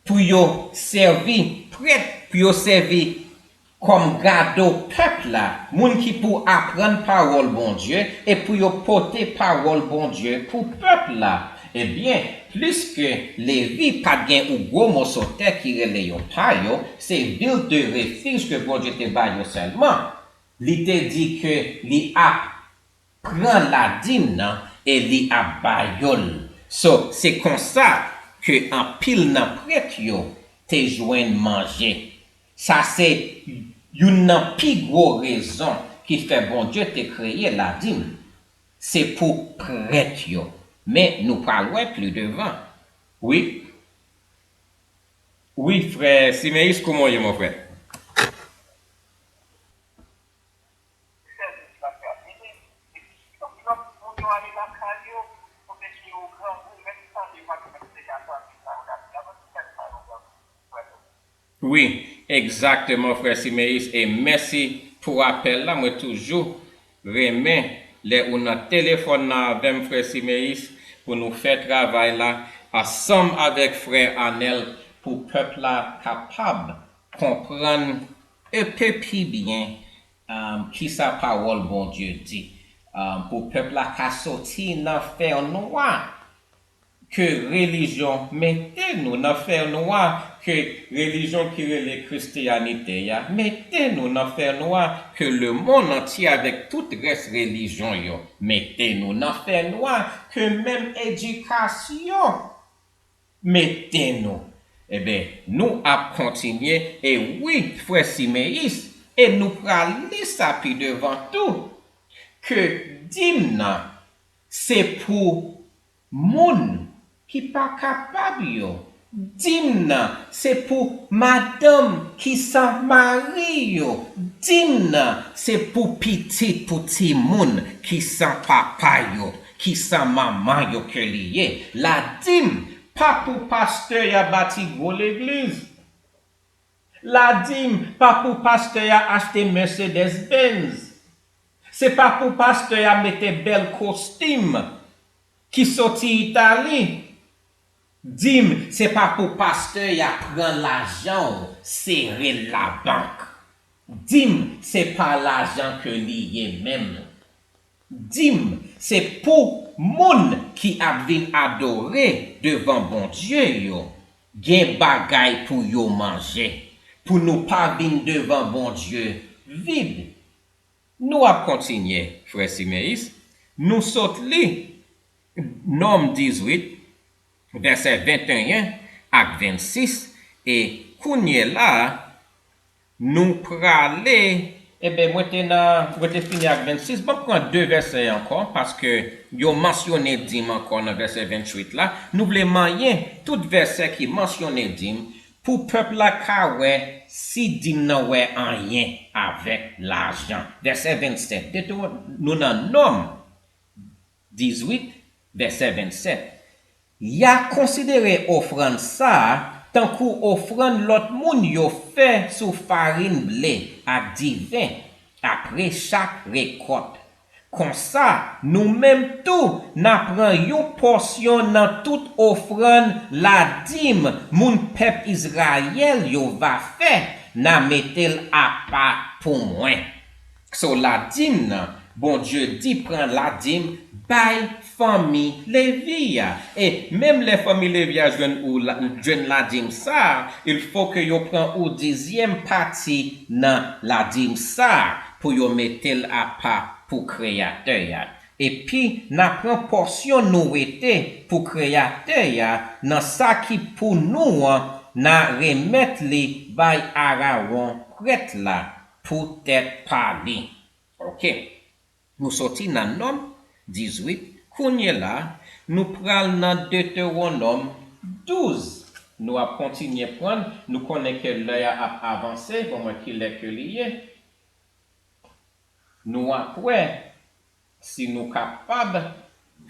pou yo sèvi prèt, pou yo sèvi kòm gado pèp la, moun ki pou aprann pawòl Bondye e pou yo pote pawòl Bondye pou pèp la. Ebyen, pliske Levi pa t gen yon gwo moso tè ki rele yo pa yo, se vil de refij ke Bondye te ba yo sèlman. Li te di ke li ap pran ladim nan e li ap ba yo l. So, se konsa ke anpil nan prèt yo te jwenn manje. Sa se youn nan pi gwo rezon ki fè Bondye te kreye ladim. Se pou prèt yo. Men nou pral wè pli devan. Wi. Wi, frè Siméus, kòman w ye, mon frè? Wi, egzakteman, frè Siméus, e mèsi pou apèl la. Mwen toujou renmen lè ou nan telefòn nan avè m, frè Siméus, pou nou fè travay la ansanm avèk frè Anèl, pou pèp la kapab konprann enpe pi byen, um, kisa pawòl Bondye di, um, pou pèp la ka soti nan fènwa ke relijyon mete nou, nan fènwa ke relijyon ki rele Kristiyanite a mete nou, nan fènwa ke lemonn antye avèk tout rès relijyon yo mete nou, nan fènwa ke menm edikasyon mete nou. Eben, nou ap kontinye, e wi, frè Siméus, e nou pral li sa pi devan tou, ke dim nan se pou moun ki pa kapab yo, Dim nan se pou madanm ki san mari yo. Dim nan se pou pitit, pou timoun ki san papa yo, ki san manman yo ke li ye. Ladim pa pou pastè a bati gwo legliz. Ladim pa pou pastè a achte Mercedes Benz. Se pa pou pastè a mete bèl kostim ki soti Itali. Dim se pa pou pastè a pran lajan w sere l labank. Dim se pa lajan ke li ye menm. Dim se pou moun ki ap vin adore devan Bondye yo gen bagay pou yo manje, pou nou pa vin devan Bondye vid. Nou ap kontinye, frè Simeyis. Nou sot li Nonm dizuit, vèsè venteyen ak vennsis, e kounye la, nou prale, enben, mwen te nan, mwen te fini ak vennsis, m ap pran de vèsè ankò, paske yo mansyone dim ankò nan vèsè venntuit la. Nou vle manyen tout vèsè ki mansyone dim, pou pèp la ka wè si dim nan wè anyen avèk lajan. Vèsè vennsèt, Detewo-, nou nan Nonm dizuit, vèsè vennsèt. Y a konsidere ofrann sa a tankou ofrann lòt moun yo fè sou farin ble ak diven apre chak rekòt. Konsa, nou menm tou, n a pran yon pòsyon nan tout ofrann ladim moun pèp Izrayèl yo va fè, n a mete l apa pou mwen. So, ladim nan, Bondye di pran ladim bay fanmi Levi a. E menm lè fanmi Levi a jwenn ou la, jwenn ladim sa a, il faut que yo pran ou dizyèm pati nan ladim sa a pou yo mete l apa pou Kreyatè a. Epi, n a pran pòsyon nou rete pou Kreyatè a nan sa ki pou nou an, n a remèt li bay Arawon prèt la pou tèt pa li. Oke. Nou soti nan Nonm dizuit. Kounye la, nou pral nan Detewonòm douz. Nou ap kontinye pran, nou konnen ke lè a ap avanse, bon, mwen ki lè ke li ye. Nou ap wè si nou kapab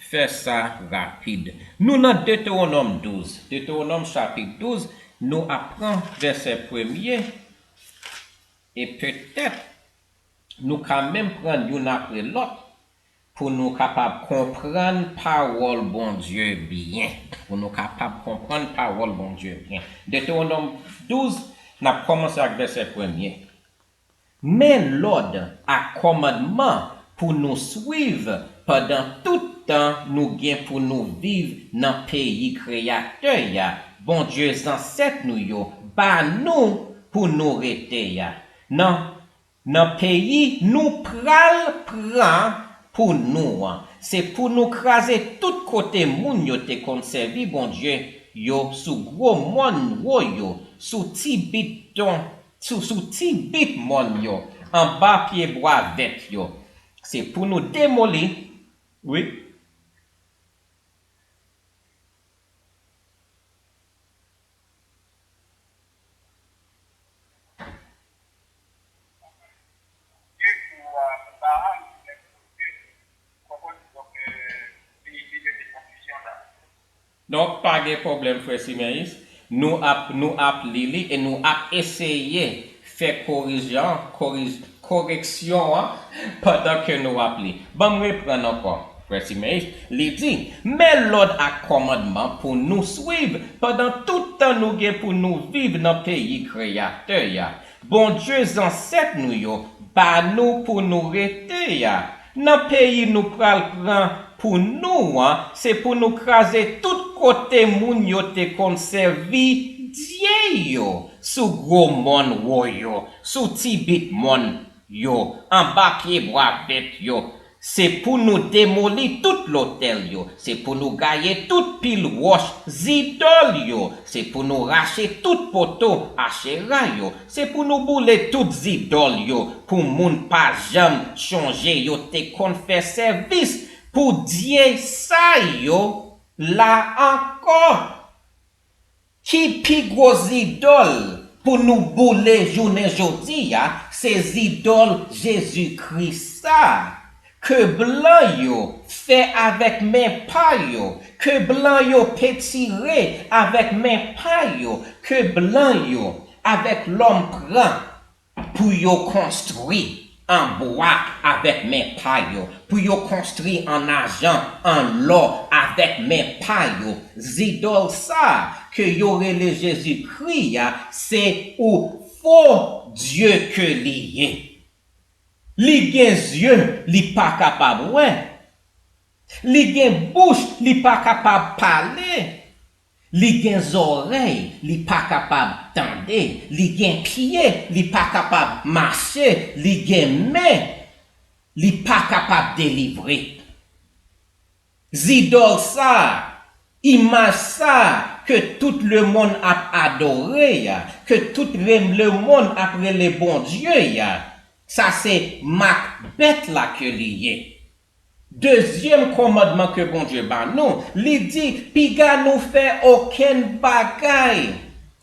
fè sa rapid. Nou nan Detewonòm douz. Detewonòm chapit douz, nou ap pran vèsè premye, e petèt nou ka menm pran youn apre lòt pou nou kapab konprann pawòl Bondye byen. Pou nou kapab konprann pawòl Bondye byen. Detewonòm douz, n ap kòmanse ak vèsè premye. Men lòd ak kòmandman pou nou swiv pandan tout tan nou gen pou nou viv nan peyi Kreyatè a, Bondye zansèt nou yo, ba nou pou nou rete a. Nan, nan peyi nou pral pran pou nou an, se pou nou kraze tout kote moun yo te konn sèvi Bondye yo sou gwo mòn wo yo, sou ti bit ton, sou, sou ti bit mòn yo, anba pye bwa vèt yo. Se pou nou demoli, wi. Donk, pa gen pwoblèm, frè Simeyis. Nou ap, nou ap li li e nou ap eseye fè korijan, korij-, koreksyon an pandan ke nou ap li. Ban m reprann ankò, frè Simeyis. Li di, men lòd ak kòmandman pou nou swiv pandan tout tan nou gen pou nou viv nan peyi Kreyatè a, Bondye zansèt nou yo, ba nou pou nou rete a. Nan peyi nou pral pran pou nou an, se pou nou kraze tout kote moun yo te konn sèvi dye yo, sou gwo mòn wo yo, sou ti bit mòn yo, anba pye bwa vèt yo. Se pou nou demoli tout lotèl yo, se pou nou gaye tout pil wòch zidòl yo, se pou nou rache tout poto Achera yo, se pou nou boule tout zidòl yo, pou moun pa janm chonje yo te konn fè sèvis pou dye sa yo la ankò. Ki pi gwo zidòl pou nou boule jounen jodi a, se zidòl Jezikri sa a ke blan yo fè avèk men pa yo, ke blan yo petire avèk men pa yo, ke blan yo avèk lòm pran pou yo konstwi an bwa avèk men pa yo, pou yo konstwi an ajan, an lò avèk men pa yo. Zidòl sa a ke yo rele Jezikri a, se ou fo dye ke li ye. Li gen zye, li pa kapab wè. Li gen bouch, li pa kapab pale. Li gen zòrèy, li pa kapab tande. Li gen pye, li pa kapab mache. Li gen men, li pa kapab delivre. Zidòl sa a, imaj sa a ke tout lemonn ap adore a, ke tout re- lemonn ap rele Bondye a, sa se mak bèt la ke li ye. Dezyèm kòmandman ke Bondye ba nou, li di, piga nou fè okenn bagay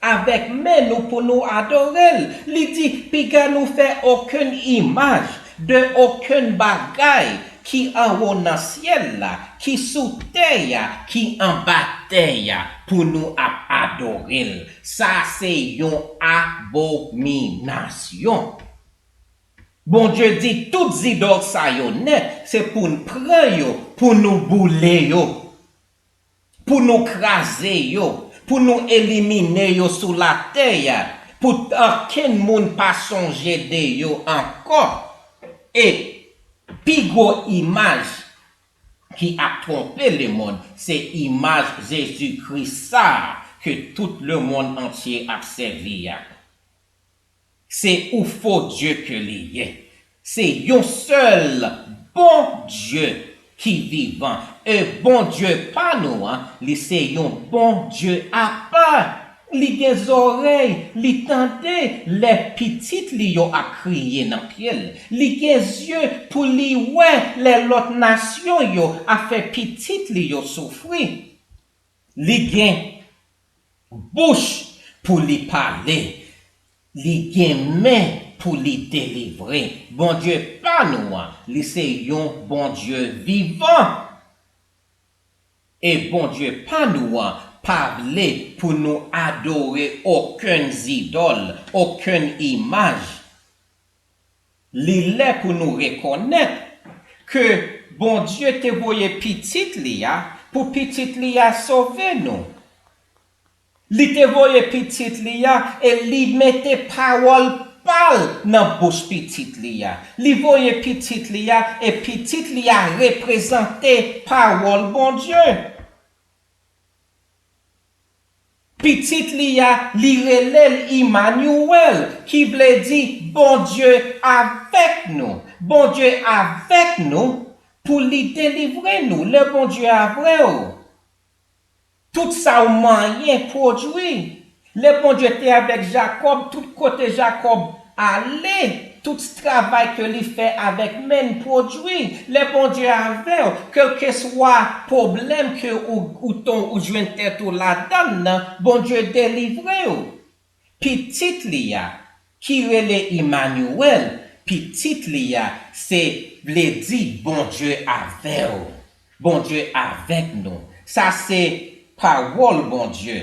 avèk men nou pou nou adore l. Li di, piga nou fè okenn imaj de okenn bagay ki anwo nan syèl la, ki sou tè a, ki anba tè a, pou nou ap adore l. Sa se yon abominasyon. Bondye di tout zidòl sa yo nèt, se pou n pran yo, pou nou boule yo, pou nou kraze yo, pou nou elimine yo sou latè a, pou okenn moun pa sonje de yo ankò. E pi gwo imaj ki ap twonpe lemonn, se imaj Jezikri sa a ke tout lemonn antye ap sèvi a. Se ou fo dye ke li ye. Se yon sèl Bondye ki vivan. E Bondye pa nou an, li se yon Bondye apa. Li gen zòrèy, li tande lè pitit li yo ap kriye nan pye l. Li gen zye pou li wè lè lòt nasyon yo ap fè pitit li yo soufri. Li gen bouch pou li pale. Li gen men pou li delivre. Bondye pa nou an, li se yon Bondye vivan. E Bondye pa nou an pa vle pou nou adore okenn zidòl, okenn imaj. Li lè pou nou rekonèt ke Bondye te voye pitit li a pou pitit li a sove nou. Li te voye pitit li a e li mete pawòl pa l nan bouch pitit li a. Li voye pitit li a e pitit li a reprezante pawòl Bondye. Pitit li a, li rele l Imanyuwèl, ki vle di Bondye avèk nou. Bondye avèk nou pou li delivre nou. Lè Bondye avè w, tout sa w manyen pwodui. Lè Bondye te avèk Jakòb, tout kote Jakòb ale, tout travay ke li fè avèk men l pwodui. Lè Bondye avè w, kèlkeswa pwoblèm ke ou, ou ton, ou jwenn tèt ou ladann nan, Bondye delivre w. Pitit li a, ki rele Imanyuwèl, pitit li a, se vle di Bondye avè w. Bondye avèk nou. Sa se pawòl Bondye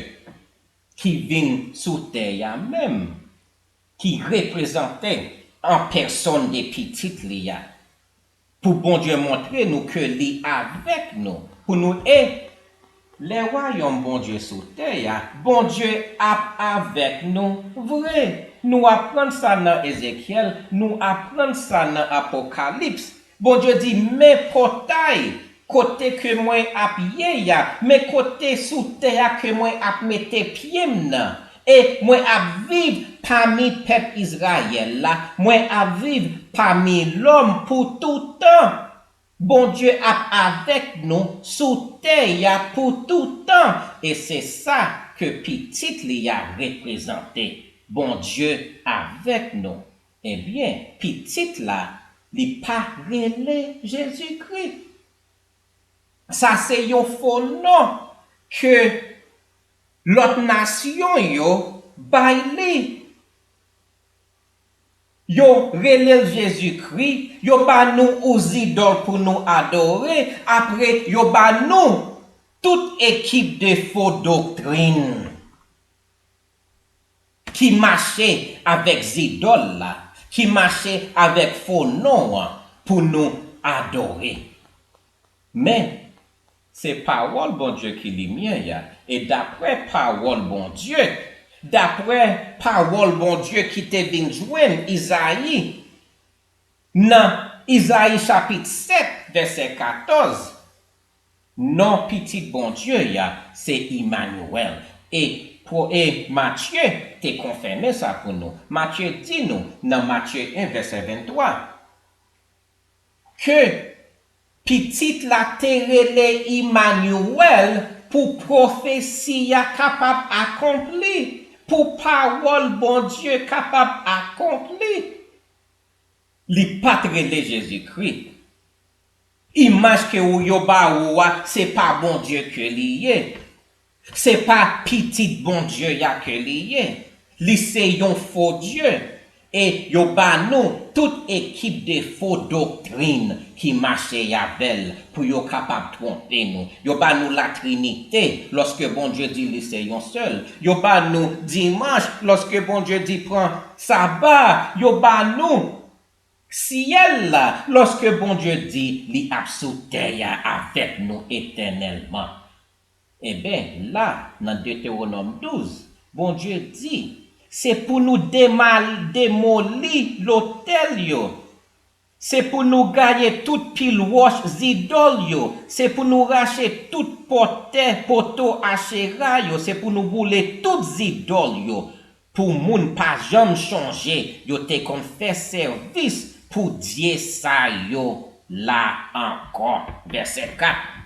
ki vin sou tè a menm, ki reprezante an pèsòn de pitit li a. Pou Bondye montre nou ke li avèk nou, pou nou e lè wayòm Bondye sou tè a, Bondye ap avèk nou vre. Nou aprann sa nan Ezekyèl, nou aprann sa nan Apokalips. Bondye di, men pòtay kote ke mwen ap ye a, men kote sou tè a ke mwen ap mete pye m nan, e mwen ap viv pami pèp Izrayèl la, mwen ap viv pami lòm pou toutan. Bondye ap avèk nou sou tè a pou toutan, e se sa ke pitit li a reprezante. Bondye avèk nou. Ebyen, pitit la, li pa rele Jezikri. Sa se yon fo non ke Lòt nasyon yo bay li. Yo rele l Jezikri, yo ba nou ou zidòl pou nou adore, apre yo ba nou tout ekip de fo doktrin ki mache avèk zidòl la, ki mache avèk fo non an pou nou adore. Men, se pawòl Bondye ki limyè a, e daprè pawòl Bondye, daprè pawòl Bondye ki te vin jwenn Izayi, nan Izayi chapit sèt, vèsè katòz, non pitit Bondye a se Imanyewèl. E, e Matye te konfèmen sa pou nou. Matye di nou nan Matye en, vèsè venntwa, ke pitit la te rele Imanyewèl pou pwofesi a kapab akonpli, pou pawòl Bondye kapab akonpli. Li pa t rele Jezikri. Imaj ke ou yo ba ou a, se pa Bondye ke li ye. Se pa pitit Bondye a ke li ye. Li se yon fo dye. E yo ba nou tout ekip de fo doktrin ki mache avè l pou yo kapab twonpe nou. Yo ba nou Latrinite, lòske Bondye di li se yon sèl. Yo ba nou dimanch, lòske Bondye di pran saba. Yo ba nou syèl la, lòske Bondye di li ap sou tè a avèk nou etènèlman. Eben, la, nan Detewonòm douz, Bondye di, se pou nou demal-, demoli lotèl yo. Se pou nou gaye tout pil wòch zidòl yo. Se pou nou rache tout pòtè poto Achera yo. Se pou nou boule tout zidòl yo. Pou moun pa janm chonje yo te konn fè sèvis pou dye sa yo la ankò. Vèsè kat.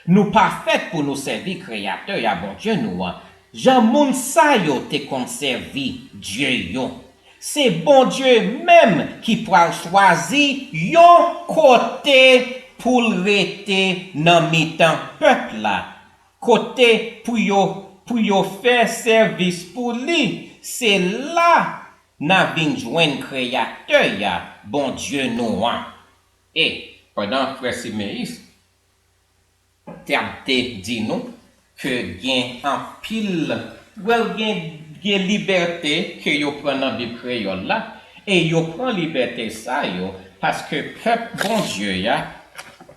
Nou pa fèt pou nou sèvi Kreyatè a, Bondye nou an, jan moun sa yo te konn sèvi dye yo. Se Bondye menm ki pral chwazi yon kote pou l rete nan mitan pèp la, kote pou yo, pou yo fè sèvis pou li. Se la n a vin jwenn Kreyatè a, Bondye nou an. E, pandan frè Simeyis t ap te di nou ke gen anpil, well, gen, gen libète ke yo pran nan Bib kreyòl la, e yo pran libète sa yo paske pèp Bondye a,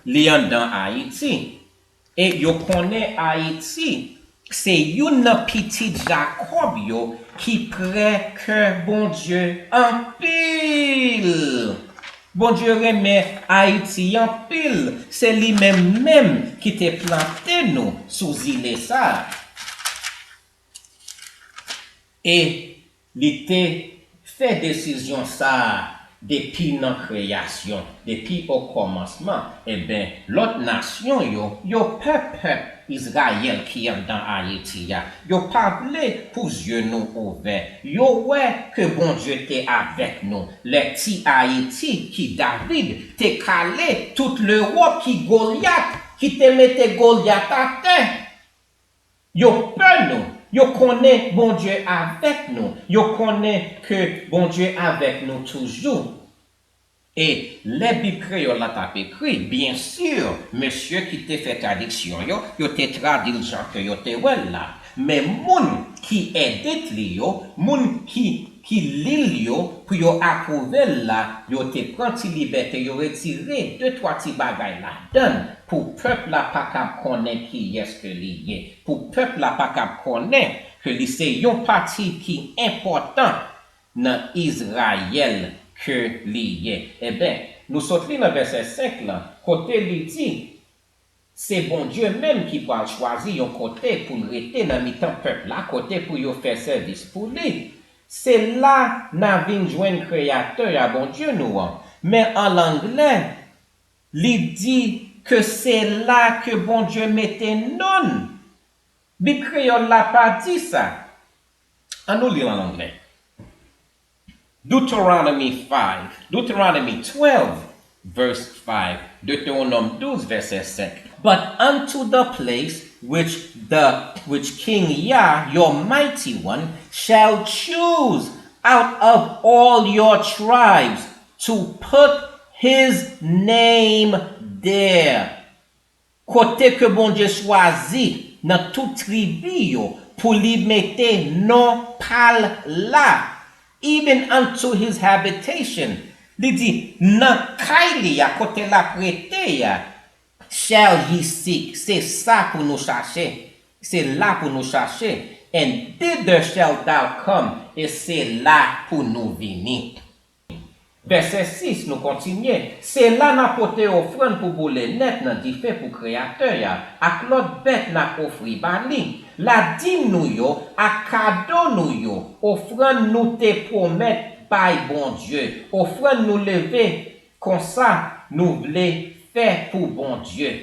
li anndan Ayiti. E yo konnen Ayiti se youn nan pitit Jakòb yo ki prè kè Bondye anpil. Bondye renmen Ayiti anpil. Se li menm menm ki te plante nou sou zile sa a. E li te fè desizyon sa a depi nan kreyasyon, depi okòmansman. Eben, lòt nasyon yo, yo pè pèp Izrayèl ki anndan Ayiti a. Yo pa vle pou zye nou ouvè. Yo wè ke Bondye te avèk nou. Lè ti Ayiti ki David te kale tout Lewòp ki Golyat, ki te mete Golyat atè. Yo pè nou. Yo konnen Bondye avèk nou. Yo konnen ke Bondye avèk nou toujou. E lè Bib kreyòl la t ap ekri, byen si, mesye ki te fè tradiksyon yo, yo te tradui l jan ke yo te wè l la. Men moun ki edit li yo, moun ki, ki li l yo pou yo apwouve l la, yo te pran ti libète, yo retire de twa ti bagay ladan l pou pèp la pa kab konnen kiyès ke li ye, pou pèp la pa kab konnen ke li se yon pati ki enpòtan nan Izrayèl ke li ye. Eben, nou sot li nan vèsè senk lan, kote li di, se Bondye menm ki pral chwazi yon kote pou l rete nan mitan pèp la, kote pou yo fè sèvis pou li. Se la n a vin jwenn Kreyatè a, Bondye nou an. Men an anglè, li di ke se la ke Bondye mete non l. Bib kreyòl la pa di sa. Ann nou li l an anglè. Deuteronomy five, Deuteronomy twelve, verse five, Detewonòm douz, vèsè senk. But unto the place which the which King Yah, your mighty one, shall choose out of all your tribes to put his name there. Kote ke Bondye chwazi nan tout tribi yo pou li mete non pa l la, even unto his habitation. Li di, nan kay li a, kote l ap rete a, shall ye seek, se sa pou nou chache, se la pou nou chache, and thither shalt thou come, e se la pou nou vini. Vèsè sis, nou kontinye. Se la n a pote ofrann pou boule nèt nan dife pou Kreyatè a, ak lòt bèt n a ofri ba li. Ladim nou yo, ak kado nou yo, ofrann nou te pwomèt bay Bondye, ofrann nou leve konsa nou vle fè pou Bondye.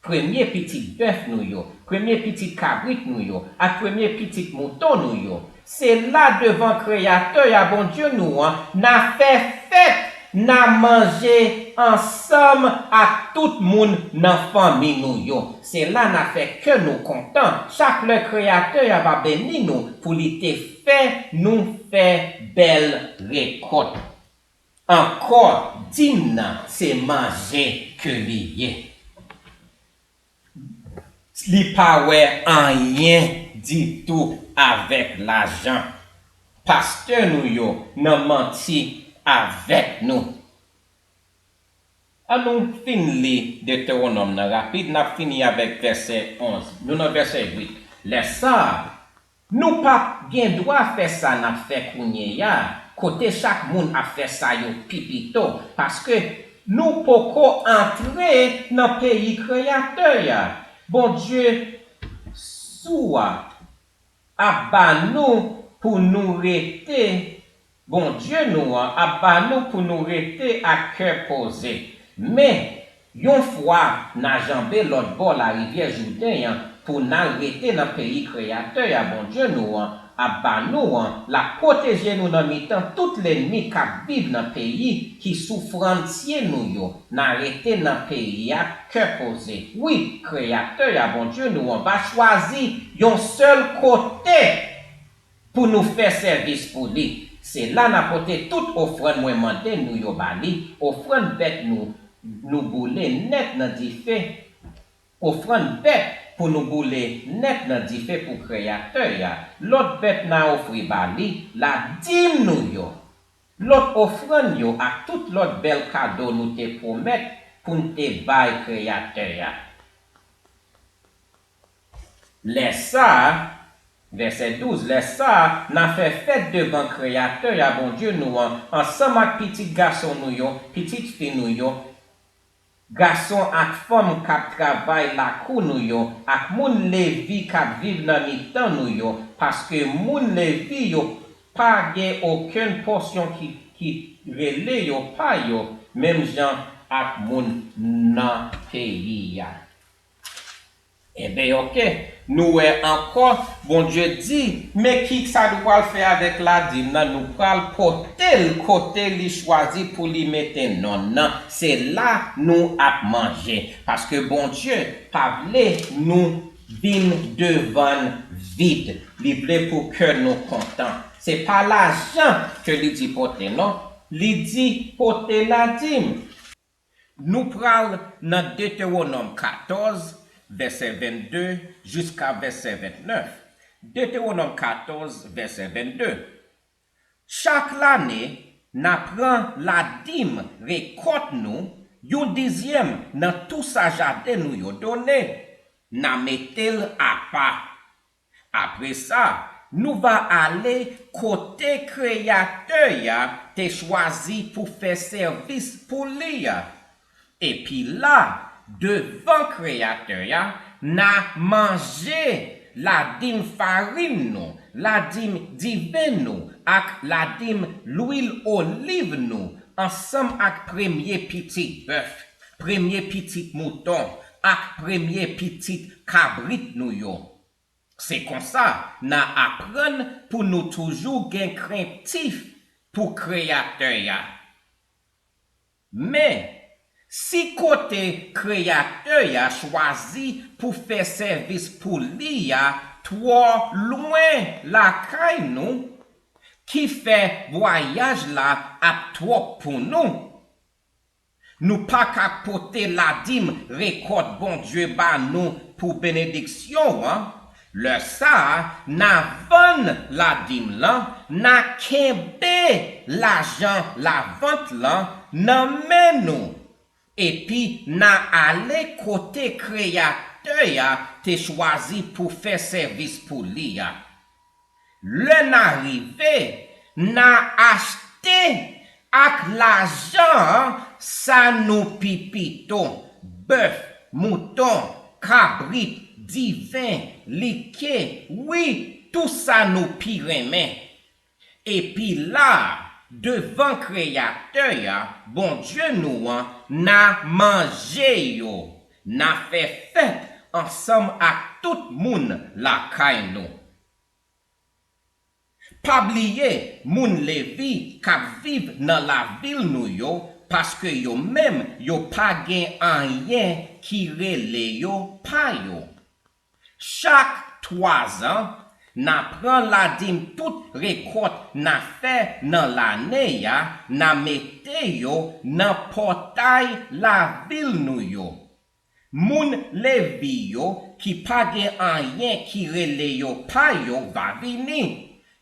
Premye pitit bèf nou yo, premye pitit kabrit nou yo, ak premye pitit mouton nou yo. Se la devan Kreyatè a, Bondye nou an, n a fè fèt, n a manje ansanm ak tout moun nan fanmi nou yo. Se la n a fè kè nou kontan, chak lè Kreyatè a va beni nou pou li te fè nou fè bèl rekòt. Ankò, dim nan se manje ke li ye. Li pa wè anyen ditou avèk lajan. Pastè nou yo nan manti avèk nou. An nou fin li Detewonòm nan rapid, n ap fini avèk vèsè onz. Nou nan vèsè uit. Lè sa a, nou p ap gen dwa fè sa n ap fè kounye a, kote chak moun ap fè sa yo pi pito, paske nou poko antre nan peyi Kreyatè a, Bondye sou a, ap ba nou pou nou rete, Bondye nou an ap ba nou pou nou rete ak kè poze. Men, yon fwa n a janbe lòt bò larivyè Jouden an pou n al rete nan peyi Kreyatè a, Bondye nou an, ap ba nou an, l ap pwoteje nou nan mitan tout lènmi k ap viv nan peyi ki sou fwontyè nou yo. N a rete nan peyi a kè poze. Wi, Kreyatè a, Bondye nou an, va chwazi yon sèl kote pou nou fè sèvis pou li. Se la n a pote tout ofrann mwen mande nou yo ba li, ofrann bèt nou, nou boule nèt nan dife, ofrann bèt pou nou boule nèt nan dife pou Kreyatè a, lòt bèt n a ofri ba li, ladim nou yo, lòt ofrann yo ak tout lòt bèl kado nou te pwomèt pou n te bay Kreyatè a. Lè sa a, vèsè douz, lè sa a, n a fè fèt devan Kreyatè a, Bondye nou an, ansanm ak pitit gason nou yo, pitit fi nou yo, gason ak fanm k ap travay lakou nou yo, ak moun Levi k ap viv nan mitan nou yo, paske moun Levi yo pa gen okenn pòsyon ki, ki rele yo pa yo, menm jan ak moun nan peyi a. Enben, oke, nou wè ankò, Bondye di, men ki sa nou pral fè avèk ladim nan? Nou pral pote l kote li chwazi pou li mete non l nan. Se la nou ap manje. Paske Bondye pa vle nou vin devan l vid. Li vle pou kè nou kontan. Se pa lajan ke li di pote, non. Li di pote ladim. Nou pral nan Detewonòm katòz, vèsè vennde jiska vèsè vennèf. Detewonòm katòz, vèsè vennde. Chak lane, n a pran ladim rekòt nou, yon dizyèm nan tou sa jaden nou yo done, n a mete l apa. Apre sa, nou va ale kote Kreyatè a te chwazi pou fè sèvis pou li a. Epi la, devan Kreyatè a, n a manje ladim farin nou, ladim diven nou, ak ladim lwil oliv nou, ansanm ak premye pitit bèf, premye pitit mouton, ak premye pitit kabrit nou yo. Se konsa n a aprann pou nou toujou gen krentif pou Kreyatè a. Men, Si kote Kreyatè a chwazi pou fè sèvis pou li a twò lwen lakay nou, ki fè vwayaj la ap twòp pou nou, nou pa ka pote ladim rekòt Bondye ba nou pou benediksyon an, lè sa a, n a vann ladim lan, n a kenbe lajan lavant lan nan men nou, epi n a ale kote Kreyatè a te chwazi pou fè sèvis pou li a. Lè n a rive, n a achte ak lajan an sa nou pi pito, bèf, mouton, kabrit, diven, like, wi, tou sa nou pi renmen. Epi la, devan Kreyatè a, Bondye nou an, n a manje yo, n a fè fèt ansanm ak tout moun lakay nou. Pa bliye moun Levi k ap viv nan lavil nou yo, paske yo menm yo pa gen anyen ki rele yo pa yo. Chak twazan, n a pran ladim tout rekòt n a fè nan lane a, n a mete yo nan pòtay lavil nou yo. Moun Levi yo ki pa gen anyen ki rele yo pa yo va vini,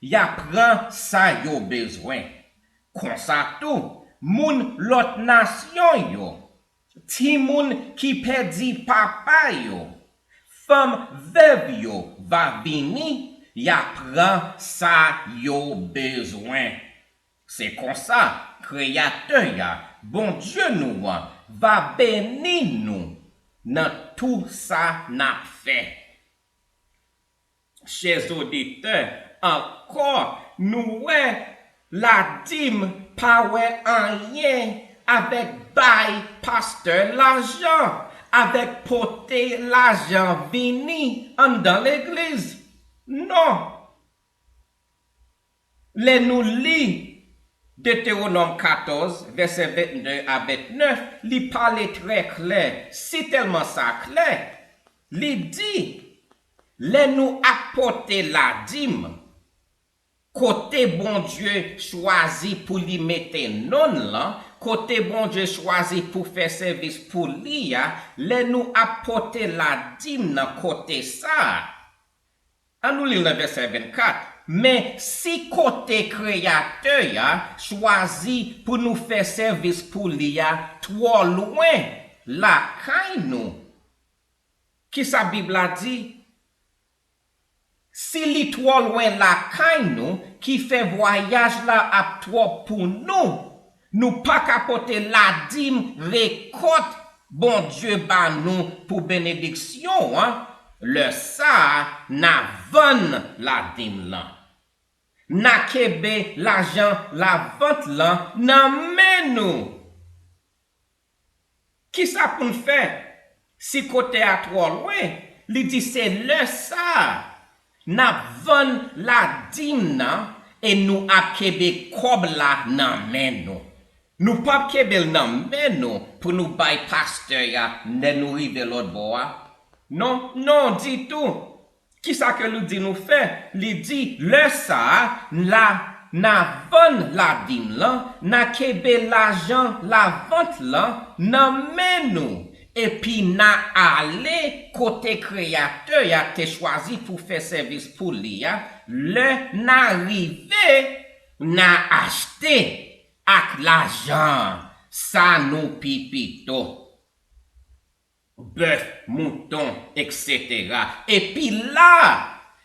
y a pran sa yo bezwen. Konsa tou, moun lòt nasyon yo, timoun ki pèdi papa yo, fanm vèv yo va vini, y a pran sa yo bezwen. Se konsa, Kreyatè a, Bondye nou an, va beni nou nan tou sa n ap fè. Chè oditè, ankò, nou wè ladim pa wè anyen avèk bay pastè lajan, avèk pote lajan vini anndan legliz. Non. Lè nou li Detewonòm katòz, vèsè vennde a vennèf, li pale trè klè, si tèlman sa klè, li di, lè nou ap pote ladim, kote Bondye chwazi pou li mete non l lan, kote Bondye chwazi pou fè sèvis pou li a, lè nou ap pote ladim nan kote sa a, An nou li l nan vèsè vennkat. Men si kote Kreyatè a chwazi pou nou fè sèvis pou li a twò lwen lakay nou, kisa Bib la di? Si li twò lwen lakay nou, ki fè vwayaj la ap twòp pou nou, nou pa ka pote ladim rekòt Bondye ba nou pou benediksyon an, lè sa a, n a vann ladim lan. N a kenbe lajan lavant lan nan men nou. Kisa pou n fè? Si kote a twò lwen, li di se lè sa a n ap vann ladim nan e nou ap kenbe kòb la nan men nou. Nou p ap kenbe l nan men nou pou nou bay pastè a lè nou rive lòt bò a. Non, non, ditou. Kisa ke li di nou fè? Li di, lè sa a, n a, n a vann ladim lan, n a kenbe lajan lavant lan nan men nou, epi n a ale kote Kreyatè a te chwazi pou fè sèvis pou li a. Lè n a rive, n a achte ak lajan sa nou pi pito. Bèf, mouton, etsetera. Epi la,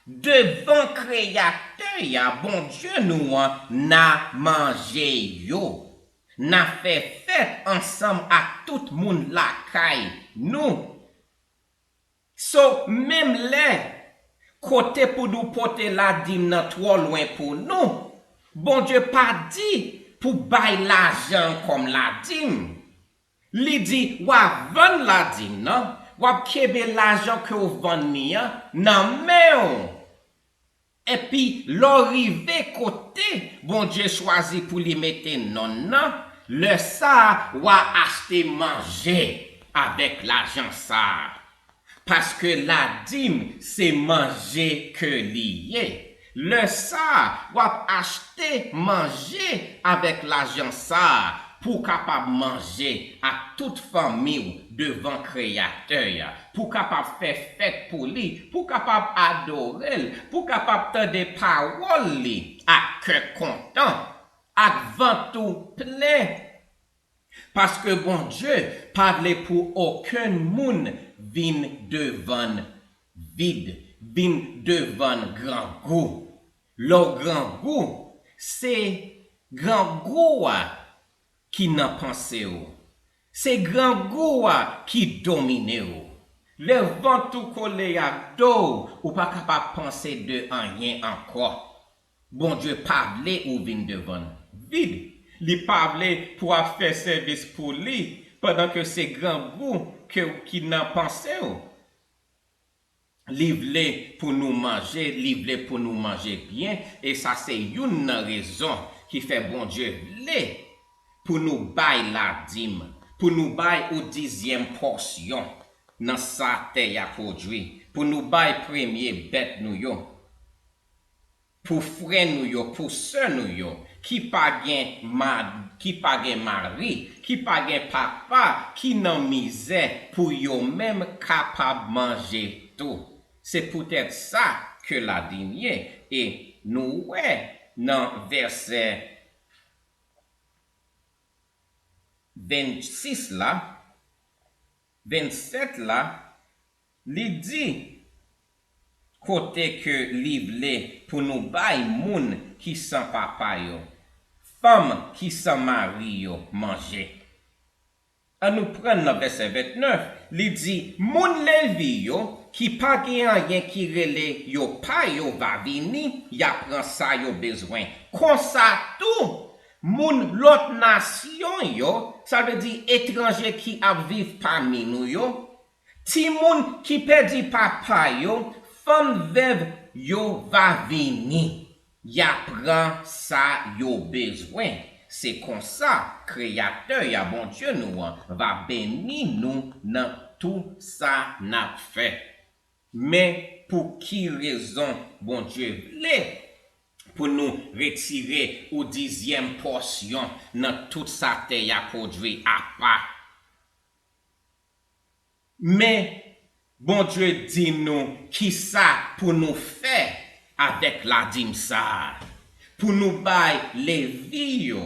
devan Kreyatè a, Bondye nou an, n a manje yo. N a fè fèt ansanm ak tout moun lakay nou. So, menm lè kote pou nou pote ladim nan twò lwen pou nou, Bondye pa di pou bay lajan kòm ladim. Li di, w a vann ladim nan, w ap kenbe lajan ke w vann li an nan men w. Epi, lè w rive kote Bondye chwazi pou li mete non l nan, Lè sa a, w a achte manje avèk lajan sa a. Paske ladim se manje ke li ye. Lè sa a, w ap achte manje avèk lajan sa a pou w kapab manje ak tout fanmi w devan Kreyatè a, pou w kapab fè fèt pou li, pou w kapab adore l, pou w kapab tande pawòl li ak kè kontan, ak vant ou plen. Paske Bondye pa vle pou okenn moun vin devan l vid, vin devan l grangou. Lè w grangou, se grangou a ki nan panse w. Se grangou a ki domine w. Lè vant ou kole ak do w, ou pa kapab panse de anyen ankò. Bondye pa vle ou vin devan l vid. Li pa vle pou w ap fè sèvis pou li pandan ke se grangou ke, ki nan panse w. Li vle pou nou manje, li vle pou nou manje byen, e sa se youn nan rezon ki fè Bondye vle pou nou bay ladim, pou nou bay yon dizyèm pòsyon nan sa tè a pwodui, pou nou bay premye bèt nou yo, pou frè nou yo, pou sè nou yo, ki pa gen ma-, ki pa gen mari, ki pa gen papa, ki nan mizè, pou yo menm kapab manje tou. Se poutèt sa ke ladim ye, e nou wè nan vèsè vennsis la, vennsèt la, li di kote ke li vle pou nou bay moun ki san papa yo, fanm ki san mari yo manje. An nou pran nan vèsè vennèf, li di, moun Levi yo ki pa gen anyen ki rele yo pa yo va vini, y a pran sa yo bezwen. Konsa tou, moun lòt nasyon yo, sa vle di etranje ki ap viv pami nou yo, timoun ki pèdi papa yo, fanm vèv yo va vini. Y a pran sa yo bezwen. Se konsa, Kreyatè a, Bondye nou an, va beni nou nan tou sa n ap fè. Men pou ki rezon Bondye vle pou nou retire yon dizyèm pòsyon nan tout sa tè a pwodui apa? Men Bondye di nou kisa pou nou fè avèk ladim sa a. Pou nou bay Levi yo,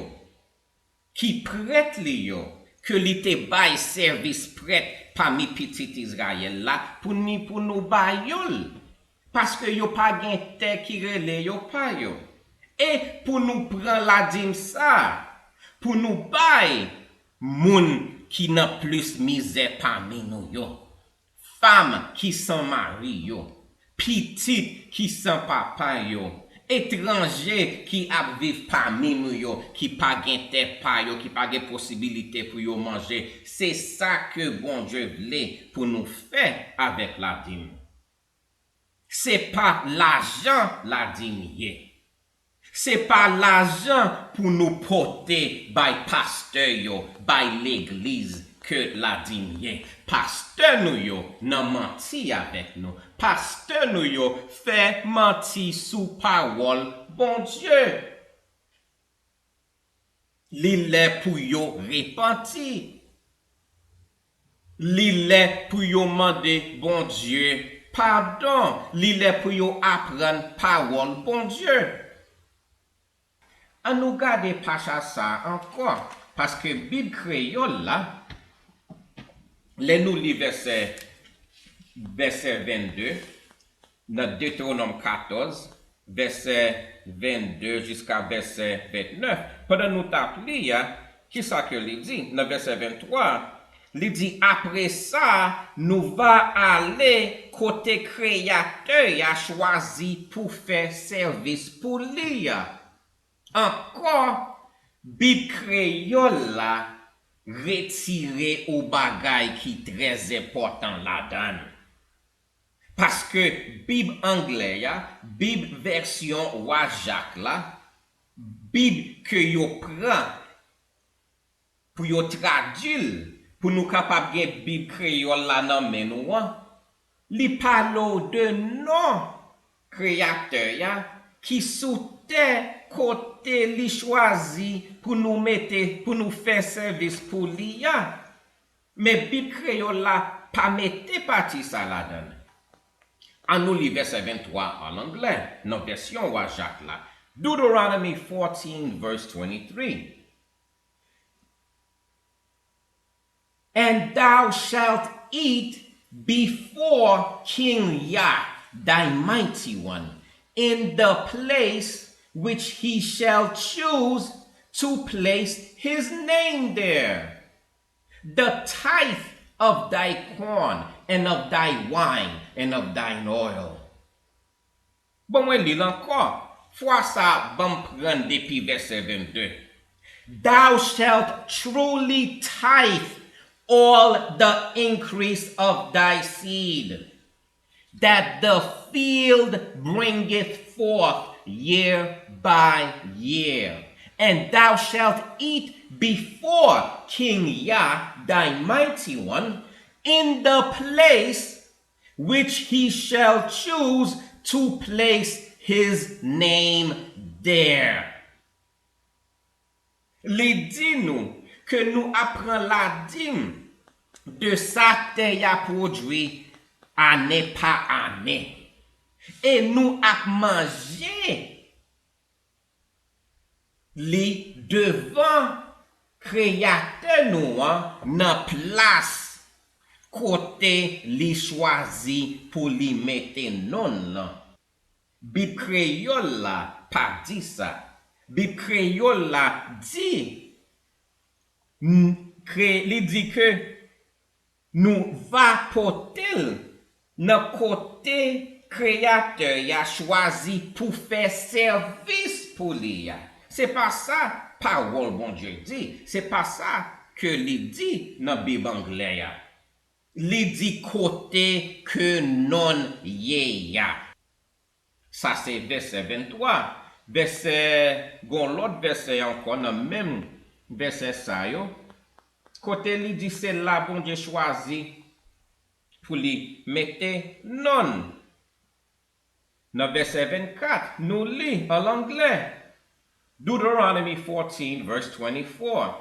ki prèt li yo, ke li te bay sèvis prèt pami pitit Izrayèl la, pou ni pou nou ba yo l. Paske yo pa gen tè ki rele yo pa yo. E pou nou pran ladim sa a, pou nou bay moun ki nan plis mizè pami nou yo, fanm ki san mari yo, pitit ki san papa yo, etranje ki ap viv pami nou yo, ki pa gen tè pa yo, ki pa gen posibilite pou yo manje. Se sa ke Bondye vle pou nou fè avèk ladim. Se pa lajan ladim ye. Se pa lajan pou nou pote bay pastè yo, bay legliz ke ladim ye. Pastè nou yo nan manti avèk nou. Pastè nou yo fè manti sou pawòl Bondye. Li lè pou yo repanti. Li lè pou yo mande Bondye padon. Li lè pou yo aprann pawòl Bondye. An nou gade pasa sa a ankò, paske Bib kreyòl la, lè nou li vèsè, vèsè vennde, nan Detewonòm katòz, vèsè vennde jiska vèsè vennèf. Pandan nou t ap li a, kisa ke li di? Nan vèsè venntwa, li di, apre sa, nou va ale kote Kreyatè a chwazi pou fè sèvis pou li a. Ankò, Bib kreyòl la retire yon bagay ki trè enpòtan ladan l. Paske Bib anglè a, Bib vèsyon Wa Jak la, Bib ke yo pran pou yo tradui l, pou nou kapab gen Bib kreyòl la nan men nou an, li pale w de non Kreyatè a, ki sou tè kote li chwazi pou nou mete, pou nou fè sèvis pou li a. Men Bib kreyòl la pa mete pati sa ladan l. An nou li vèsè venntwa an anglè, nan vèsyon Wa Jak la. Deuteronomy fourteen, verse twenty-three. And thou shalt eat before King Yah, thy mighty one, in the place which he shall choose to place his name there. The tithe of thy corn and of thy wine and of thine oil. Bon, mwen li l ankò. Fwa sa a, ban m pran depi vèsè vennde. Thou shalt truly tithe all the increase of thy seed, that the field bringeth forth year by year. And thou shalt eat before King Yah, thy mighty one, in the place which he shall choose to place his name there. Li di nou ke nou ap pran ladim de sa tè a pwodui ane pa ane. E nou ap manje li devan Kreyatè nou an nan plas kote li chwazi pou li mete non l lan. Bib kreyòl la pa di sa. Bib kreyòl la di, n- kre- li di ke nou va pote l nan kote Kreyatè a chwazi pou fè sèvis pou li a. Se pa sa pawòl Bondye di, se pa sa ke li di nan Bib anglè a. Li di kote ke non l ye a. Sa se vèsè venntwa. Vèsè, gon lòt vèsè ankò nan menm vèsè sa yo, kote li di se la Bondye chwazi pou li mete non l. Nan vèsè vennkat, nou li an anglè, Deuteronomy fourteen, verse twenty-four.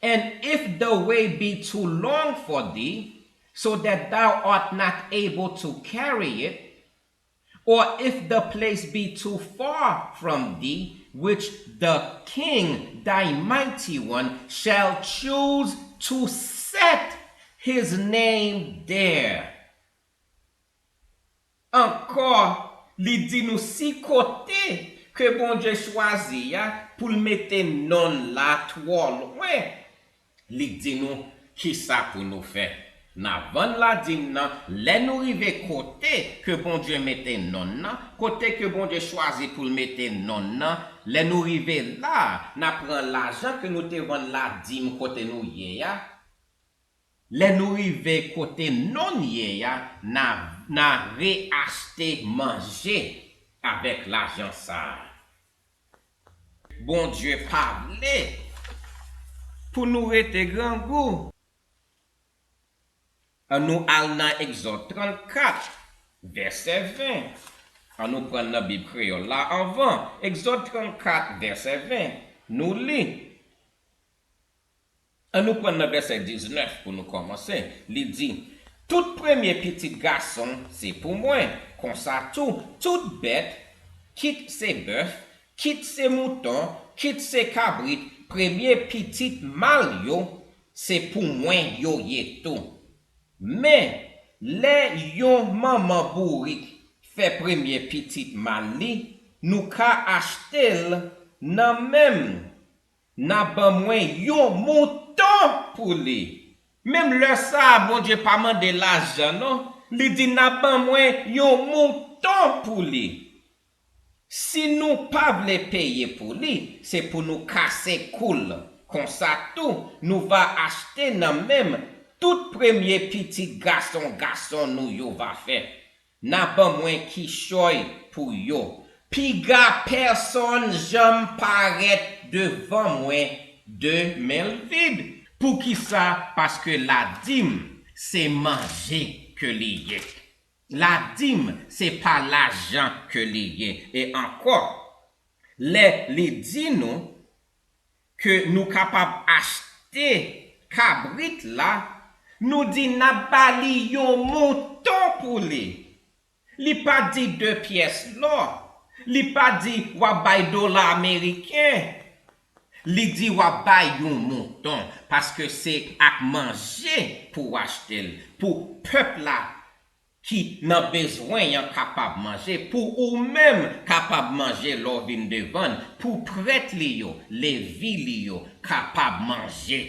And if the way be too long for thee, so that thou art not able to carry it, or if the place be too far from thee, which the king thy mighty one shall choose to set his name there. Ankò, li di nou si kote ke Bondye chwazi a pou l mete non l la twò lwen, li di nou kisa pou nou fè. N a vann ladim nan, lè nou rive kote ke Bondye mete non l nan, kote ke Bondye chwazi pou l mete non l nan, lè nou rive la, n a pran lajan ke nou te vann ladim kote nou ye a. Lè nou rive kote non l ye a, n a, n a reyachte manje avèk lajan sa a. Bondye pa vle pou nou rete grangou. An nou al nan Egzòd trannkat, vèsè ven. An nou pran nan Bib kreyòl la anvan. Egzòd trannkat, vèsè ven. Nou li. An nou pran nan vèsè diznèf pou nou kòmanse. Li di, tout premye pitit gason se pou mwen. Konsa tou, tout bèt, kit se bèf, kit se mouton, kit se kabrit, premye pitit mal yo, se pou mwen yo ye tou. Men, lè yon manman bourik fè premye pitit mal li, nou ka achte l nan men m. N a ban mwen yon mouton pou li. Menm lè sa a, Bondye pa mande lajan non. Li di, n a ban mwen yon mouton pou li. Si nou pa vle peye pou li, se pou nou kase kou l. Konsa tou, nou va achte nan men m tout premye pitit gason gason nou yo va fè. N a ban mwen kichòy pou yo. Piga pèsonn janm parèt devan mwen De men l vid. Poukisa? Paske ladim se manje ke li ye. Ladim se pa lajan ke li ye. E ankò, lè li di nou ke nou kapab achte kabrit la, nou di n ap ba li yon mouton pou li. Li pa di de pyès lò. Li pa di w ap bay dola ameriken. Li di w ap bay yon mouton, paske se ak manje pou w achte l, pou pèp la ki nan bezwen an kapab manje, pou ou menm kapab manje lè w vin devan l, pou prèt li yo, levi li yo kapab manje.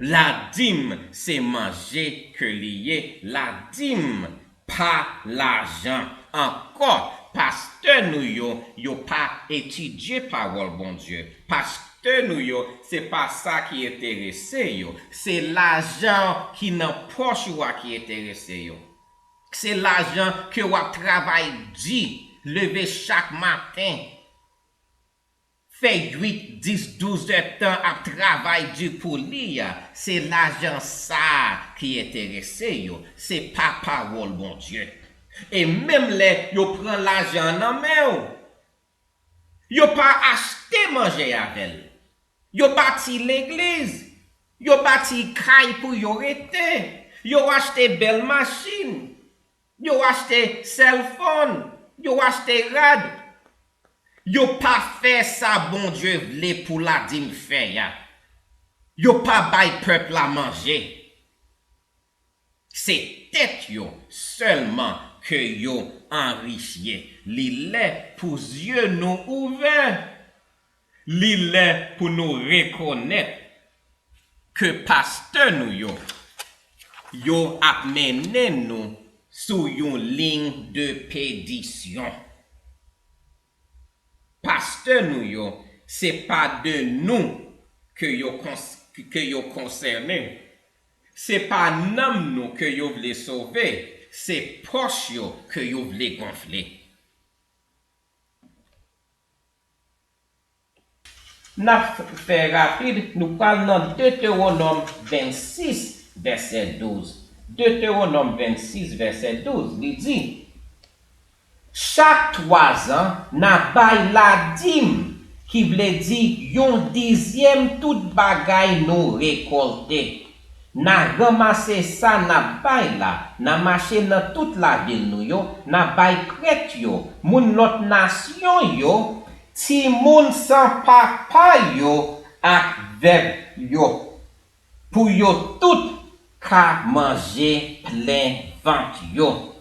Ladim se manje ke li ye. Ladim pa lajan. Ankò, pastè nou yo, yo pa etidye pawòl Bondye. Pastè nou yo, se pa sa ki enterese yo. Se lajan ki nan pòch ou a ki enterese yo. Se lajan ke w ap travay di, leve chak maten, fè uit, dis, douz èdtan ap travay di pou li a, se lajan sa a ki enterese yo, se pa pawòl Bondye. E menm lè yo pran lajan an nan men w, yo pa achte manje avè l. Yo bati legliz, yo bati kay pou yo rete, yo achte bèl machin, yo achte sèlfòn, yo achte rad. Yo pa fè sa Bondye vle pou ladim fè a. Yo pa bay pèp la manje. Se tèt yo sèlman ke yo anrichye. Li lè pou zye nou ouvè. Li lè pou nou rekonèt ke pastè nou yo, yo ap mennen nou sou yon liy de pedisyon. Pastè nou yo, se pa de nou ke yo kons-, ke yo konsène. Se pa nanm nou ke yo vle sove, se pòch yo ke yo vle gonfle. N ap fè rapid, nou pral nan Detewonòm vennsis, vèsè douz. Detewonòm vennsis, vèsè douz, li di, chak twazan, n a bay ladim, ki vle di yon dizyèm tout bagay nou rekòlte. N a ranmase sa n ap bay la, n a mache nan tout lavil nou yo, n a bay prèt yo, moun lòt nasyon yo, timoun san papa yo ak vèv yo, pou yo tout ka manje plen vant yo.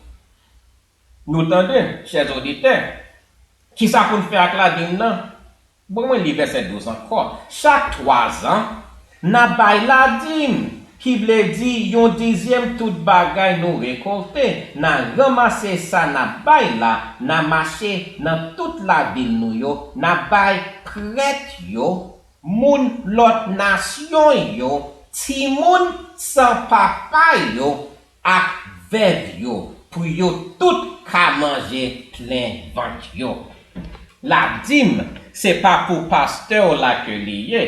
Nou tande, chè oditè, kisa pou n fè ak ladim nan? Bon, mwen li vèsè douz ankò. Chak twazan, n a bay ladim, ki vle di yon dizyèm tout bagay nou rekòlte. N a ranmase sa n ap bay la, n a mache nan tout lavil nou yo, n a bay prèt yo, moun lòt nasyon yo, timoun san papa yo ak vèv yo, pou yo tout ka manje plen vant yo. Ladim, se pa pou pastè w la ke li ye.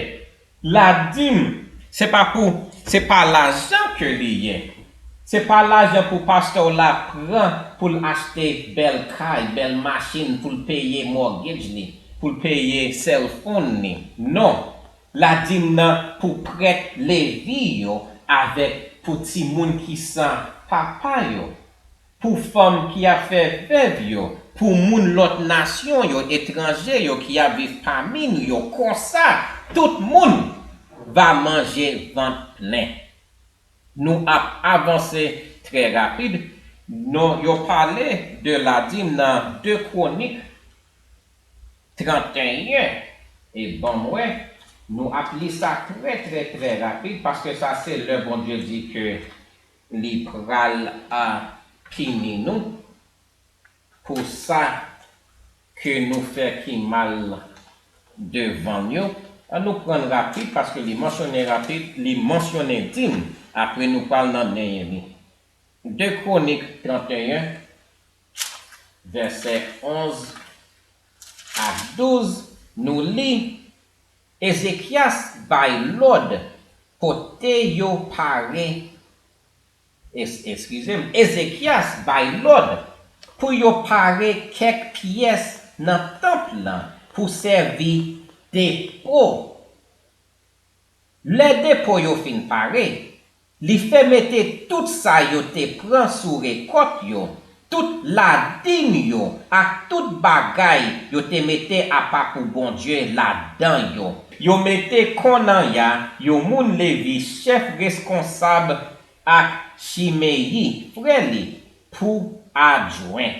Ladim, se pa pou, se pa lajan ke li ye. Se pa lajan pou pastè w la pran pou l achte bèl kay, bèl machin, pou l peye mortgage li, pou l peye cell phone li. Non. Ladim nan pou prèt Levi yo avèk pou timoun ki san papa yo, pou fanm ki ap fè vèv yo, pou moun lòt nasyon yo, etranje yo ki ap viv pami nou yo. Konsa, tout moun va manje vant plen. Nou ap avanse trè rapid. Non, yo pale de ladim nan de Kwonik tranteyen. E ban m wè, nou ap li sa trè, trè, trè rapid, paske sa se lè Bondye di ke li pral, a, pini nou pou sa ke nou fè ki mal devan l yo. Ann nou pran l rapid, paske li mansyone rapid, li mansyone dim, apre nou pral nan Neyemi. De Kwonik tranteyen, vèsè onz ak douz, nou li, Ezekyas bay lòd kote yo pare, es-, eskize m, Ezekyas bay lòd pou yo pare kèk pyès nan tanp lan pou sèvi depo. Lè depo yo fin pare, li fè mete tout sa yo te pran sou rekòt yo, tout ladim yo ak tout bagay yo te mete apa pou Bondye ladan yo. Yo mete Konanya, yon moun Levi, chèf reskonsab, ak Chimeyi, frè li, pou adjwen.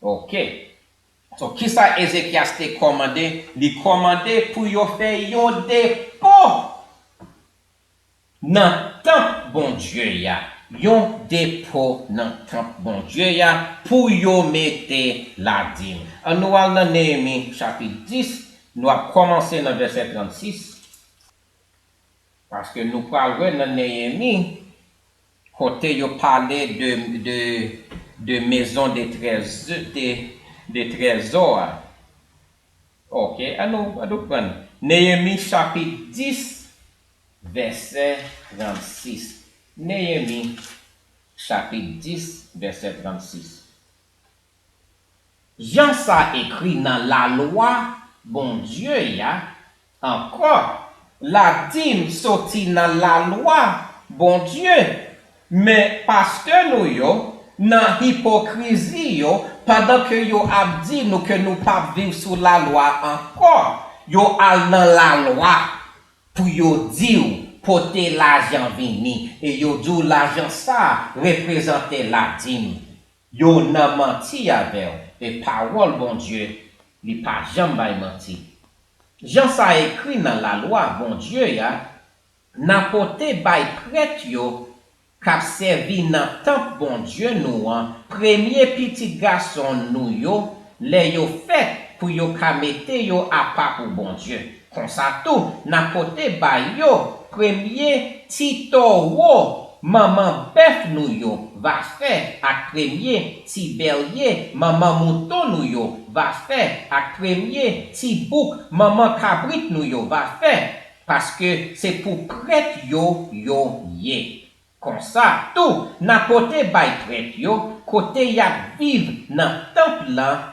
Oke. So, kisa Ezekyas te kòmande? Li kòmande pou yo fè yon depo nan tanp Bondye a. Yon depo nan tanp Bondye a pou yo mete ladim. An nou al nan Neyemi chapit dis, nou ap kòmanse nan vèsè trannsis. Paske nou pral wè nan Neyemi, kote yo pale de, de, de maison de trésor, de, de trésor a. Oke, an nou, an nou pran. Neyemi chapit dis, vèsè trannsis. Neyemi chapit dis, vèsè trannsis. Jan sa ekri nan lalwa Bondye a, ankò, ladim soti nan lalwa Bondye, men pastè nou yo, nan ipokrizi yo, pandan ke yo ap di nou ke nou p ap viv sou lalwa ankò, yo al nan lalwa pou yo di w pote lajan vini, e yo di w lajan sa a reprezante ladim. Yo nan manti avè w, e pawòl Bondye, li pa janm bay manti. Jan sa ekri nan lalwa Bondye a, n a pote bay prèt yo k ap sèvi nan tanp Bondye nou an, premye pitit gason nou yo, lè yo fèt, pou yo ka mete yo apa pou Bondye. Konsa tou, n a pote bay yo premye ti towo manman bèf nou yo va fè, ak premye ti bèlye manman mouton nou yo va fè, ak premye ti bouk manman kabrit nou yo va fè, paske se pou prèt yo yo ye. Konsa tou, n a pote bay prèt yo kote y ap viv nan tanp lan,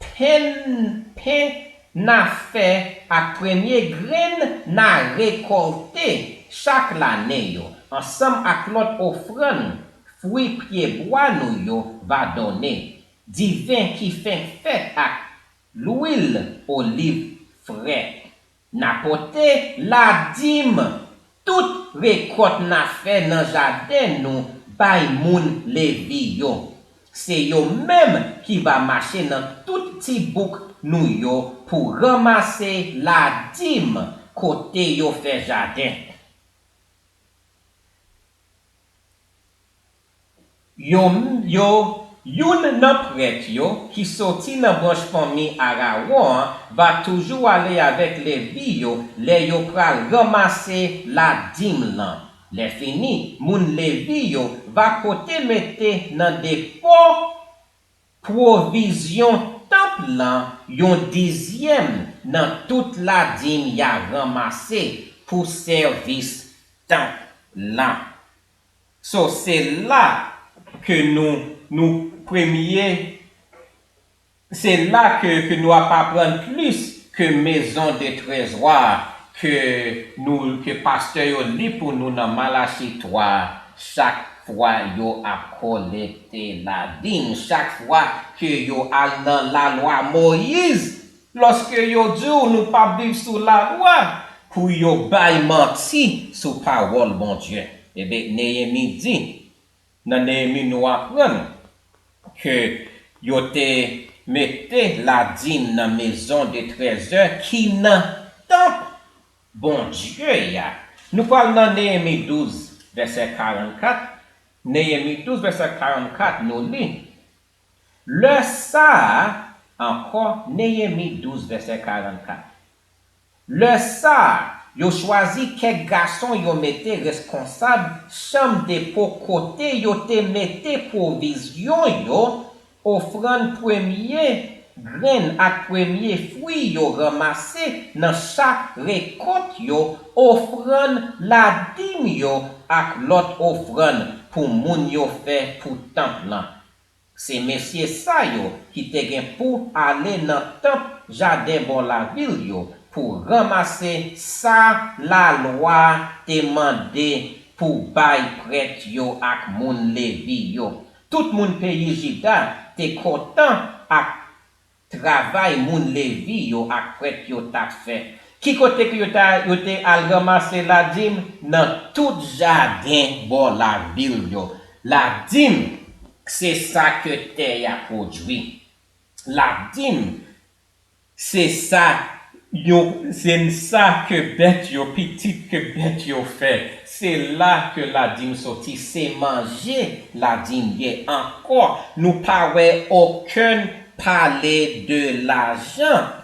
pen, pen n a fè ak premye grenn n a rekòlte chak lane yo, ansanm ak lòt ofrann fwi pyebwa nou yo va donnen, diven ki fenk fèt ak lwil oliv frè. N a pote ladim tout rekòt n a fè nan jaden nou bay moun Levi yo. Se yo menm ki va mache nan tout ti bouk nou yo pou ranmase ladim kote yo fè jaden. Yo, yo, youn nan prèt yo ki soti nan branch fanmi Arawon an va toujou ale avèk Levi yo lè yo pral ranmase ladim lan. Lèfini, moun Levi yo va pote mete nan depo pwovizyon tanp lan yon dizyèm nan tout ladim y a ranmase pou sèvis tanp lan. So, se la ke nou, nou premye, se la ke, ke nou ap aprann plis ke maison de trésor ke nou, ke pastè yo li pou nou nan Malachi twa, chak fwa yo ap kolekte ladim, chak fwa ke yo al nan lalwa Moyiz, lòske yo di w nou p ap viv sou lalwa, pou yo bay manti sou pawòl Bondye. Ebyen, Neyemi di, nan Neyemi nou aprann ke yo te mete ladim nan maison de trésor ki nan tanp Bondye a. Nou pral nan Neyemi douz, vèsè karannkat. Neyemi douz, vèsè karannkat, nou li. Lè sa a, ankò, Neyemi douz, vèsè karannkat. Lè sa a, yo chwazi kèk gason yo mete reskonsab chanm depo kote yo te mete pwovizyon yo, ofrann premye grenn ak premye fwi yo ranmase nan chak rekòt yo, ofrann ladim yo ak lòt ofrann pou moun yo fè pou tanp lan. Se mesye sa yo ki te gen pou ale nan tanp jaden bò lavil yo pou ranmase sa lalwa te mande pou bay prèt yo ak moun Levi yo. Tout moun peyi Jida te kontan ak travay moun Levi yo ak prèt yo t ap fè. Ki kote ke yo ta, yo te al ranmase ladim? Nan tout jaden bò lavil yo. Ladim, se sa ke tè a pwodui. Ladim, se sa yo, se sa ke bèt yo, pitit ke bèt yo fè. Se la ke ladim soti, se manje ladim ye ankò. Nou pa wè okenn pale de lajan.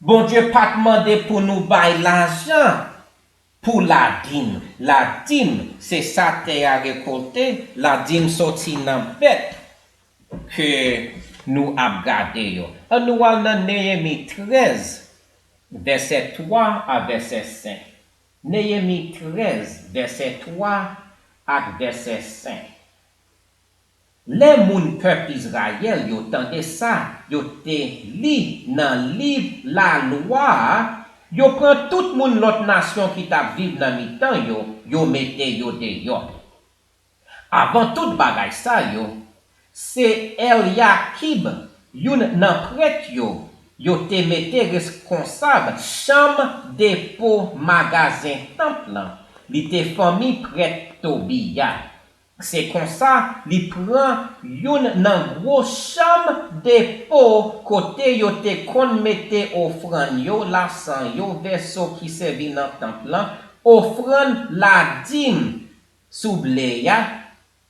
Bondye pa t mande pou nou bay lajan pou ladim. Ladim, se sa tè a rekolte, ladim soti nan bèt ke nou ap gade yo. An nou al nan Neyemi trèz, vèsè twa a vèsè senk. Neyemi trèz, vèsè twa ak vèsè senk. Lè moun pèp Izrayèl yo tande sa yo te li nan liv lalwa a, yo pran tout moun lòt nasyon ki t ap viv nan mitan yo, yo mete yo deyò. Avan tout bagay sa yo, se Elyakib, youn nan prèt yo, yo te mete reskonsab chanm depo magazen tanp lan. Li te fanmi prèt Tobiya. Se konsa, li pran youn nan gwo chanm depo kote yo te konn mete ofrann yo, lasan yo, vèso ki sèvi nan tanp lan, ofrann ladim sou ble a,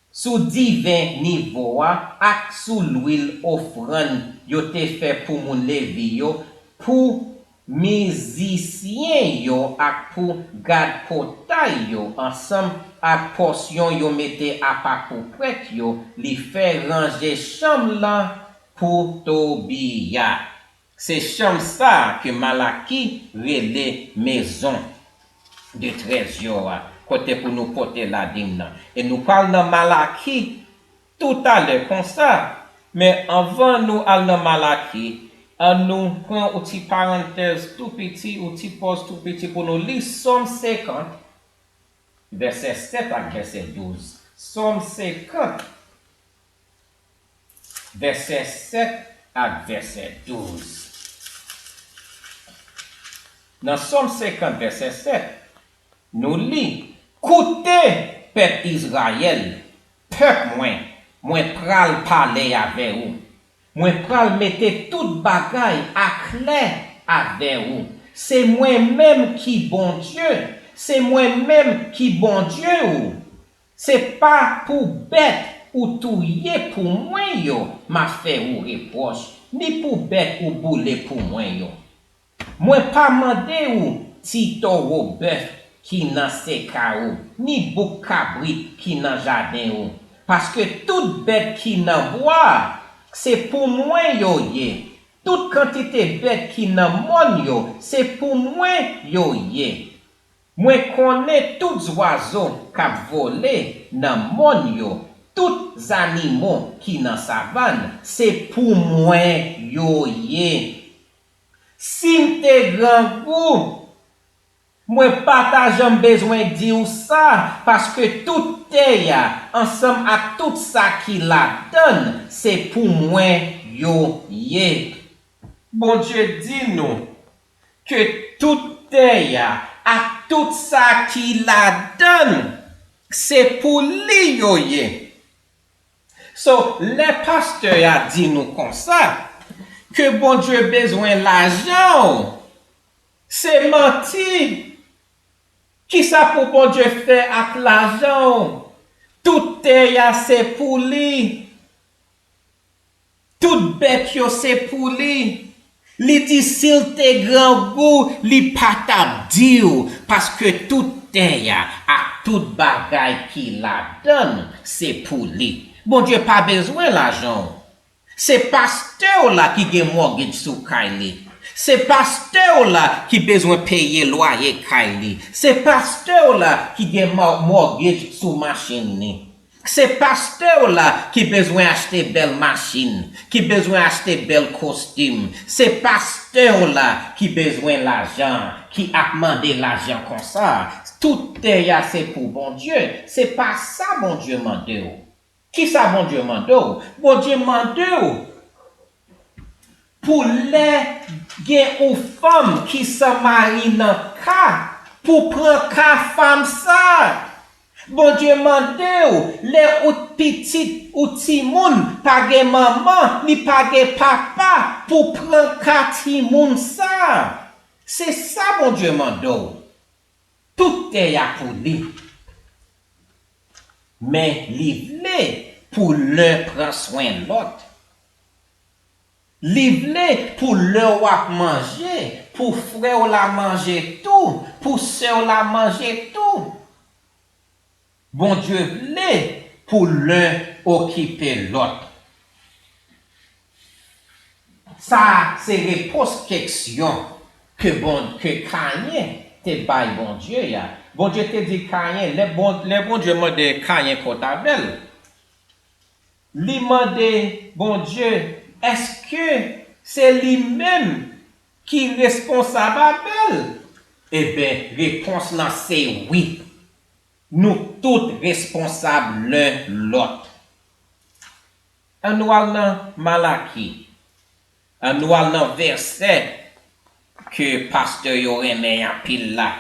sou diven nivo a ak sou lwil ofrann yo te fè pou moun Levi yo, pou mizisyen yo ak pou gad pòtay yo, ansanm ak pòsyon yo mete apa pou prèt yo, li fè ranje chanm lan pou Tobiya. Se chanm sa a ke Malaki rele mezon de trezò a, kote pou nou pote ladim nan. E nou pral nan Malaki toutalè konsa, men anvan nou al nan Malaki, an nou pran yon ti parantèz tou piti, yon ti pòz tou piti pou nou li Sòm senkant, vèsè sèt ak vèsè douz. Sòm senkant, vèsè sèt ak vèsè douz. Nan Sòm senkant, vèsè sèt, nou li, koute, pèp Izrayèl, pèp mwen, mwen pral pale avè ou. Mwen pral mete tout bagay aklè avè ou. Se mwen menm ki Bondye, se mwen menm ki Bondye ou. Se pa pou bèt ou touye pou mwen yo m ap fè ou repwòch, ni pou bèt ou boule pou mwen yo. Mwen pa mande ou ti towo bèf ki nan seka ou, ni bouk kabrit ki nan jaden ou, paske tout bèt ki nan bwa a, se pou mwen yo ye. Tout kantite bèt ki nan mòn yo, se pou mwen yo ye. Mwen konnen tout zwazo k ap vole nan mòn yo, tout zanimo ki nan savann, se pou mwen yo ye. Si m te grangou, mwen pa ta janm bezwen di w sa, paske tout tè a, ansanm ak tout sa ki ladan l, se pou mwen yo ye. Bondye di nou ke tout tè a ak tout sa ki ladan l, se pou li yo ye. So, lè pastè a di nou konsa, ke Bondye bezwen lajan w, se manti. Kisa pou Bondye fè ak lajan w? Tout tè a se pou li. Tout bèt yo se pou li. Li di si l te grangou, li pa t ap di w, paske tout tè a ak tout bagay ki ladan l se pou li. Bondye pa bezwen lajan w. Se pastè w la ki gen mortgage sou kay li. Se pastè w la ki bezwen peye lwaye kay li. Se pastè w la ki gen mò- mortgage sou machin li. Se pastè w la ki bezwen achte bèl machin, ki bezwen achte bèl kostim. Se pastè w la ki bezwen lajan, ki ap mande lajan konsa. Tout tè a se pou Bondye. Se pa sa Bondye mande w. Kisa Bondye mande w? Bondye mande w pou lè gen ou fanm ki san mari nan ka, pou pran ka fanm sa. Bondye mande w, lè ou pitit ou timoun pa gen manman, li pa gen papa, pou pran ka timoun sa. Se sa Bondye mande w. Tout tè a pou li. Men li vle pou len pran swen lòt. Li vle pou lè w ap manje, pou frè w la manje tou, pou sè w la manje tou. Bondye vle pou len okipe lòt. Sa se repons keksyon ke bon ke Kayen te bay Bondye a. Bondye te di Kayen, lè bon, lè Bondye mande Kayen kont avè l, li mande Bondye, èske se li menm ki responsab Abèl? Eben, repons lan se wi. Nou tout responsab len lòt. Ann nou al nan Malaki. Ann nou al nan vèsè ke pastè yo renmen anpil la.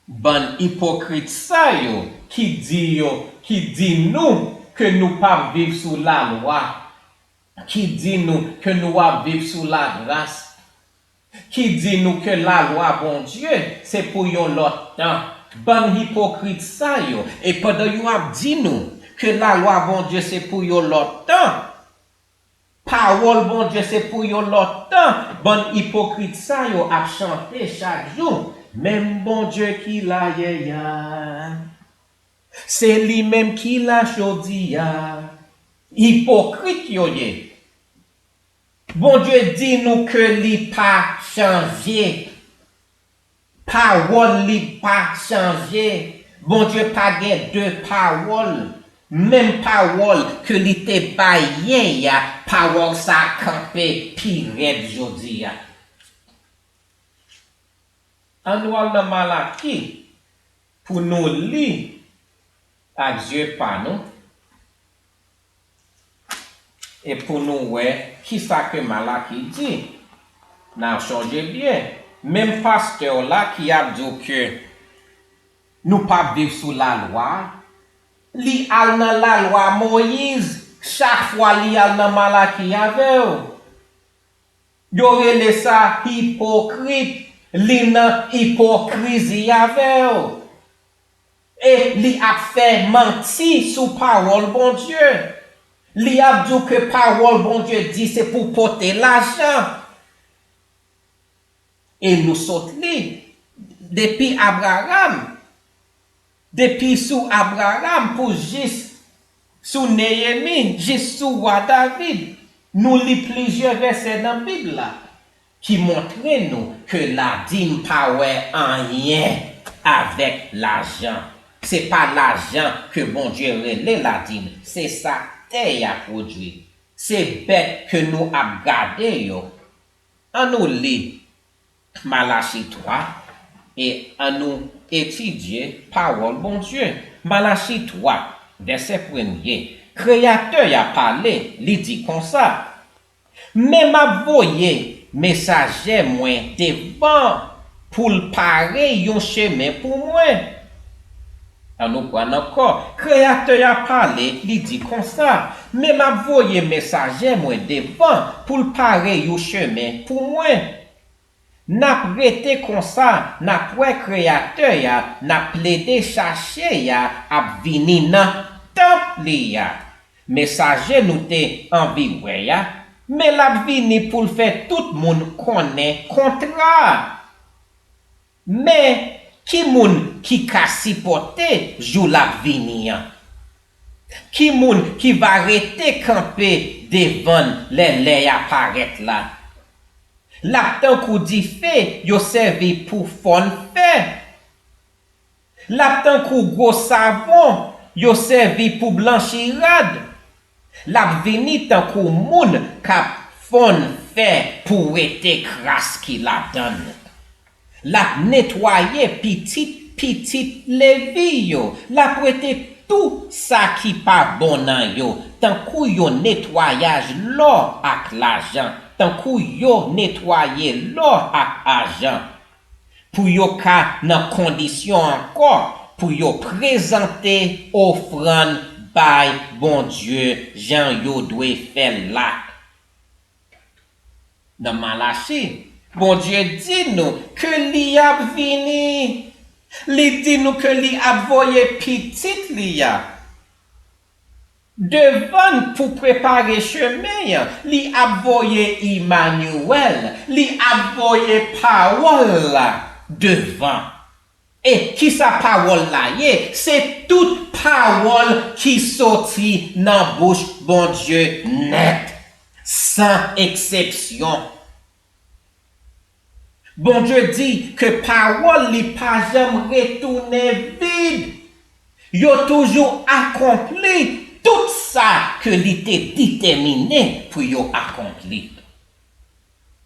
Bann ipokrit sa yo ki di yo, ki di nou ke nou p ap viv sou lalwa, ki di nou ke nou ap viv sou lagras, ki di nou ke lalwa Bondye se pou yon lòt tan. Bann ipokrit sa yo, e pandan yo ap di nou ke lalwa Bondye se pou yon lòt tan, pawòl Bondye se pou yon lòt tan, bann ipokrit sa yo ap chante chak jou, menm Bondye ki la yè a, se li menm ki la jodi a. Ipokrit yo ye. Bondye di nou ke li pa chanje. Pawòl li pa chanje. Bondye pa gen de pawòl. Menm pawòl ke li te bay yè a, pawòl sa a kanpe pi rèd jodi a. Ann nou al nan Malaki pou nou li ak zye pa nou e pou nou wè kisa ke Malaki di. N a chonje byen, menm pastè w la ki ap di w ke nou p ap viv sou lalwa, li al nan lalwa Moyiz, chak fwa li al nan Malaki avè w. Yo rele sa ipokrit, li nan ipokrizi avè w. E li ap fè manti sou pawòl Bondye. Li ap di w ke pawòl Bondye di se pou pote lajan. E nou sot li depi Abraram, depi sou Abraram pou jis sou Neyemi, jis sou wa David. Nou li plizyè vèsè nan Bib la ki montre nou ke ladim pa wè anyen avèk lajan. Se pa lajan ke Bondye rele ladim, se sa tè a pwodui. Se bèt ke nou ap gade yo. Ann nou li Malachi twa e ann nou etidye pawòl Bondye. Malachi twa, vèsè premye. Kreyatè a pale, li di konsa, men m ap voye mesaje mwen devan pou l pare yon chemen pou mwen. Ann nou pran ankò. Kreyatè a pale, li di konsa, men m ap voye mesaje mwen devan pou l pare yon chemen pou mwen. N ap rete konsa, n ap wè Kreyatè a n ap plede chache a ap vini nan tanp li a. Mesaje nou te anvi wè a, men l ap vini pou l fè tout moun konnen kontra a. Men, ki moun ki ka sipòte jou l ap vini an? Ki moun ki va rete kanpe devan l lè lè a parèt la. L ap tankou dife yo sèvi pou fonn fè. L ap tankou gwo savon yo sèvi pou blanchi rad. L ap vini tankou moun k ap fonn fè pou wete kras ki ladan l. L ap netwaye pitit pitit Levi yo. L ap wete tou sa ki pa bon nan yo, tankou yon netwayaj lò ak lajan, tankou yo netwaye lò ak ajan, pou yo ka nan kondisyon ankò pou yo prezante ofrann bay Bondye jan yo dwe fè l la. Nan Malachi, Bondye di nou ke li ap vini. Li di nou ke li ap voye pitit li a devan pou prepare chemen an. Li ap voye Imanyèl. Li ap voye pawòl la devan. E kisa pawòl la ye? Se tout pawòl ki soti nan bouch Bondye nèt, san eksepsyon. Bondye di ke pawòl li pa janm retounen vid. Yo toujou akonpli tout sa ke li te detèmine pou yo akonpli.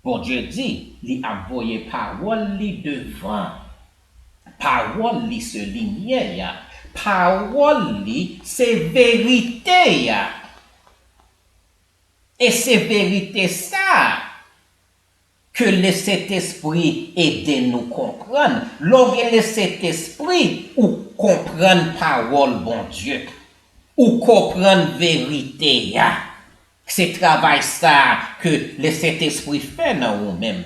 Bondye di li ap voye pawòl li devan. Pawòl li se limyè a. Pawòl li se verite a. E se verite sa a ke Lesentespri ede nou konprann. Lè w gen Lesentespri, ou konprann pawòl Bondye. Ou konprann verite a. Se travay sa a ke Lesentespri fè nan ou menm.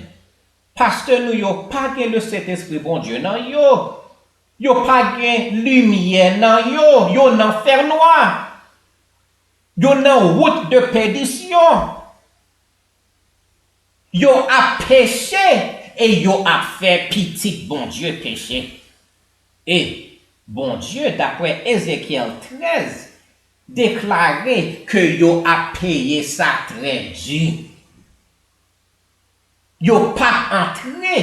Pastè nou yo pa gen Lesentespri Bondye nan yo. Yo pa gen limyè nan yo. Yo nan fènwa. Yo nan wout de pèdisyon. Yo ap peche e yo ap fè pitit Bondye peche. E Bondye, daprè Ezekyèl trèz, deklare ke yo ap peye sa trè di. Yo p ap antre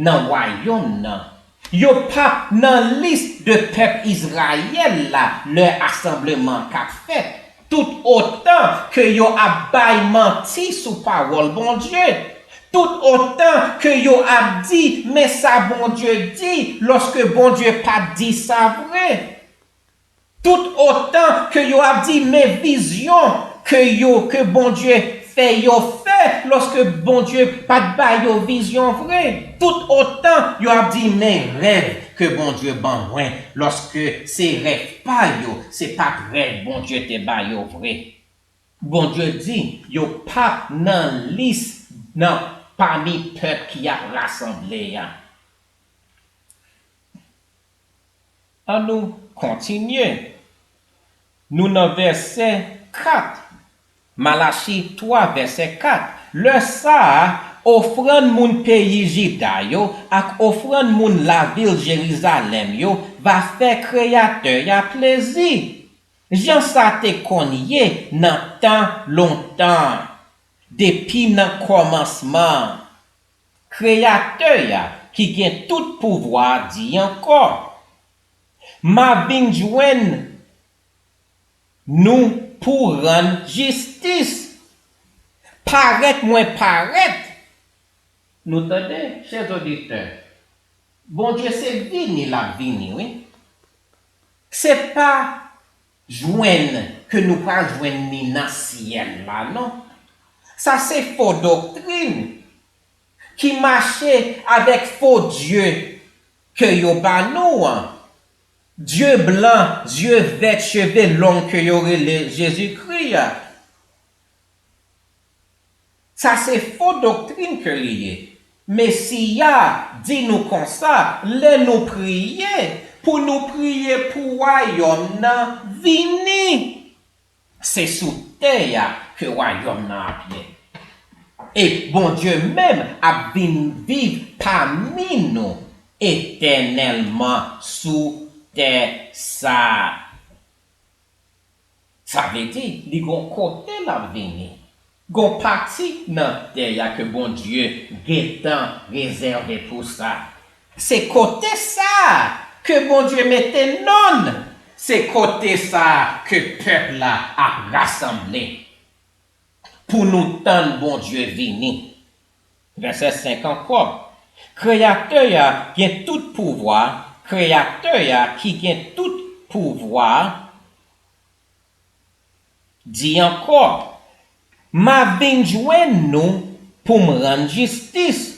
nan wayòm nan. Yo p ap nan lis de pèp Izrayèl la lè asanbleman an k ap fèt, toutotan ke yo ap bay manti sou pawòl Bondye, toutotan ke yo ap di, men sa Bondye di, lòske Bondye pa t di sa vre. Tout otan ke yo ap di, men vizyon ke yo, ke Bondye fè yo fè, lòske Bondye pa t ba yo vizyon vre. Tout otan yo ap di, men rèv ke Bondye ban mwen, lòske se rèv pa yo, se pa t rèv Bondye te ba yo vre. Bondye di, yo p ap nan lis nan pami pèp ki ap rasanble a. Ann nou kontinye. Nou nan vèsè kat. Malachi twa, vèsè kat. Lè sa a, ofrann moun peyi Jida yo ak ofrann moun lavil Jerizalèm yo va fè Kreyatè a plezi, jan sa te konn ye nan tan lontan an, depi nan kòmansman an. Kreyatè a ki gen tout pouvwa a di ankò, m a vin jwenn nou pou rann jistis. Parèt mwen parèt. Nou tande, chè oditè? Bondye se vini l ap vini, wi. Se pa jwenn ke nou pral jwenn li nan syèl la, non. Sa se fo doktrin ki mache avèk fo dye ke yo ba nou an. Dye blan, zye vèt, cheve long ke yo rele Jezikri a. Sa se fo doktrin ke li ye. Mesi a di nou konsa, lè nou priye, pou nou priye pou wayòm nan vini. Se sou tè a ke wayòm nan ap ye. E Bondye menm ap vin viv pami nou etènèlman sou tè sa a. Sa vle di, li gon kote l ap vini. Gon pati nan tè a ke Bondye gentan rezève pou sa. Se kote sa a ke Bondye mete non l. Se kote sa a ke pèp la ap rasanble pou nou tann Bondye vini. Vèsè senk ankò. Kreyatè a gen tout pouvwa, Kreyatè a ki gen tout pouvwa, di ankò, m a vin jwenn nou pou m rann jistis.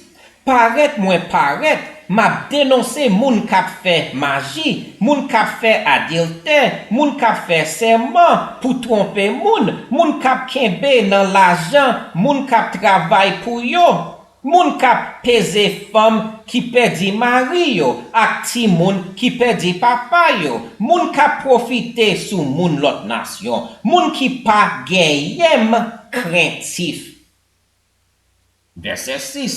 Parèt mwen parèt, m ap denonse moun k ap fè maji, moun k ap fè adiltè, moun k ap fè sèman pou twonpe moun, moun k ap kenbe nan lajan, moun k ap travay pou yo. Moun k ap peze fanm ki pèdi mari yo ak timoun ki pèdi papa yo, moun k ap pwofite sou moun lòt nasyon, moun ki pa genyen krentif. Vèsè sis.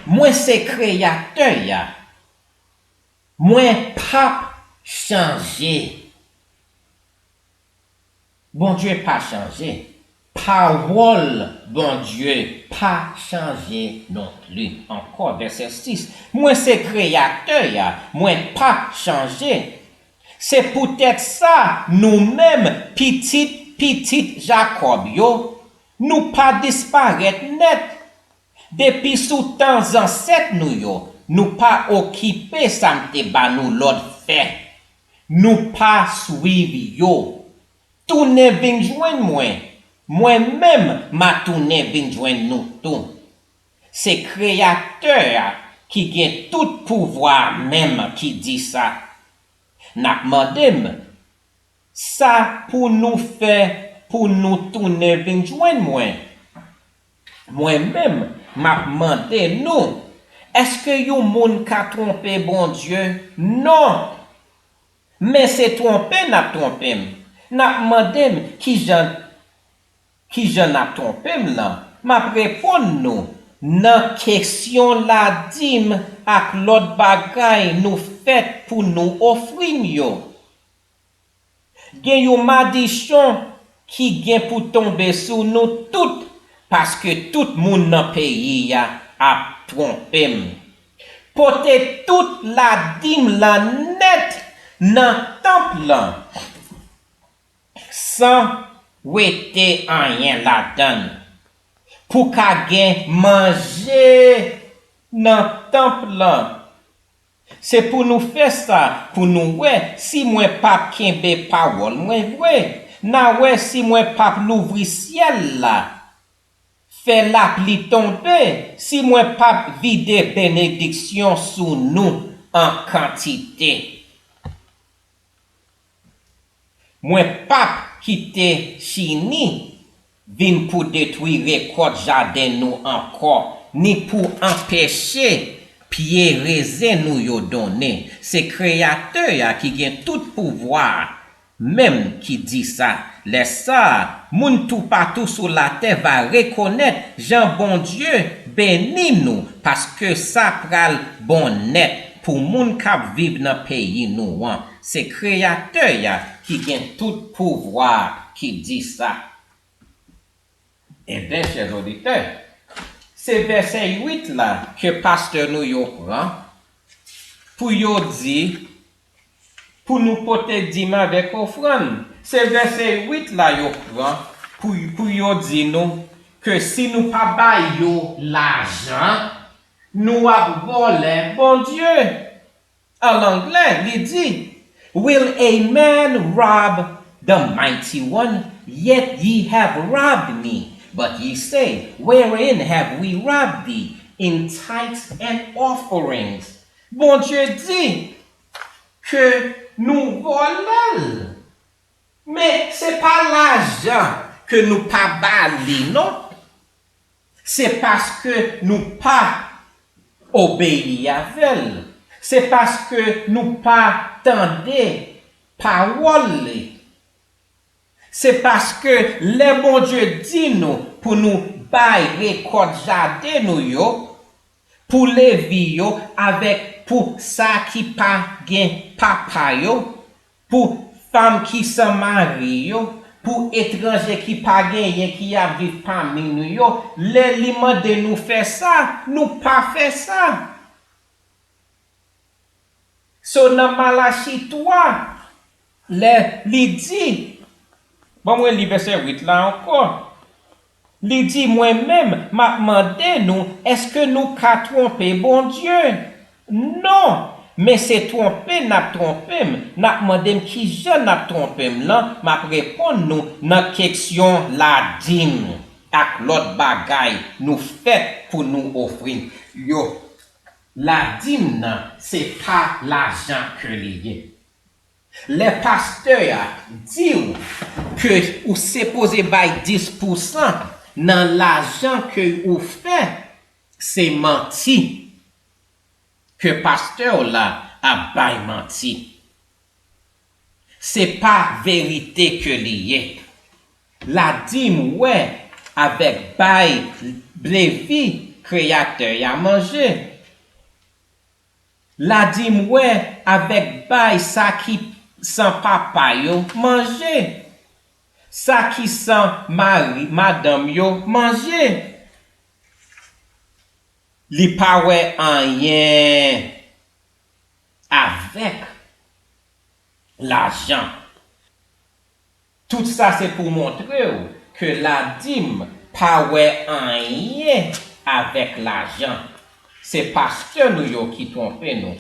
Mwen se Kreyatè a. Mwen p ap chanje. Bondye pa chanje. Pawòl Bondye pa chanje non pli. Ankò, vèsè sis. Mwen se Kreyatè a, mwen p ap chanje. Se poutèt sa, nou menm, pitit pitit Jakòb yo, nou pa disparèt nèt. Depi sou tan zansèt nou yo, nou pa okipe sa m te ba nou lòd fè. Nou pa swiv yo. Tounen vin jwenn mwen, mwen menm m a tounen vin jwenn nou tou. Se Kreyatè a ki gen tout pouvwa a menm ki di sa. N ap mande m, sa pou nou fè pou nou tounen vin jwenn mwen? Mwen menm, m ap mande nou, èske yon moun ka twonpe Bondye? Non! Men se twonpe n ap twonpe m. N ap mande m kijan, kijan n ap twonpe m lan. M ap reponn nou, nan kesyon ladim ak lòt bagay nou fèt pou nou ofri m yo. Gen yon madichon ki gen pou tonbe sou nou tout, paske tout moun nan peyi a ap twonpe m. Pote tout ladim lan nèt nan tanp lan, san wete anyen ladan l, pou ka gen manje nan tanp lan. Se pou nou fè sa, pou nou wè si mwen p ap kenbe pawòl mwen vre. N a wè si mwen p ap louvri syèl la, fè lapli tonbe, si mwen p ap vide benediksyon sou nou an kantite. Mwen p ap kite chini vin pou detwi rekòt jaden nou ankò, ni pou anpeche pye rezen nou yo donnen. Se Kreyatè a ki gen tout pouvwa a menm ki di sa. Lè sa a, moun toupatou sou latè va rekonèt jan Bondye beni nou, paske sa pral bon nèt pou moun k ap viv nan peyi nou an. Se Kreyatè a ki gen tout pouvwa a ki di sa. Ebyen, chè oditè, se vèsè uit la ke pastè nou yo pran pou yo di, pou nou pote dim avèk ofrann. Se vèsè uit la yo pran pou, pou yo di nou ke si nou pa bay yo lajan, nou ap vòlè Bondye. An anglè, li di, "Will a man rob the mighty one? Yet ye have robbed me. But ye say, 'Wherein have we robbed thee?' In tithes and offerings." Bondye di ke nou vòlè l. Men se pa lajan ke nou pa ba li, non. Se paske nou pa obeyi avè l. Se paske nou pa tande pawòl li. Se paske lè Bondye di nou pou nou bay rekòt jaden nou yo, pou Levi yo avèk pou sa ki pa gen papa yo, pou fanm ki san mari yo, pou etranje ki pa genyen ki ap viv pami nou yo, lè li mande nou fè sa, nou pa fè sa. So nan Malachi twa, lè li di, ban mwen li vèsè uit la ankò. Li di, mwen menm, m ap mande nou, èske nou ka twonpe Bondye? Non! Men se twonpe n ap twonpe m, n ap mande m kijan n ap twonpe m lan, m ap reponn nou nan kesyon ladim ak lòt bagay nou fèt pou nou ofri yo. Ladim nan, se pa lajan ke li ye. Lè pastè a di w ke ou sipoze bay dis pousan nan lajan ke ou fè, se manti. Ke pastè w la ap bay manti. Se pa verite ke li ye. Ladim wè avèk bay Levi Kreyatè a manje. Ladim wè avèk bay sa ki san papa yo manje. Sa ki san mari, madanm yo manje. Li pa wè anyen avèk lajan. Tout sa se pou montre w ke ladim pa wè anyen avèk lajan. Se pastè nou yo ki twonpe nou.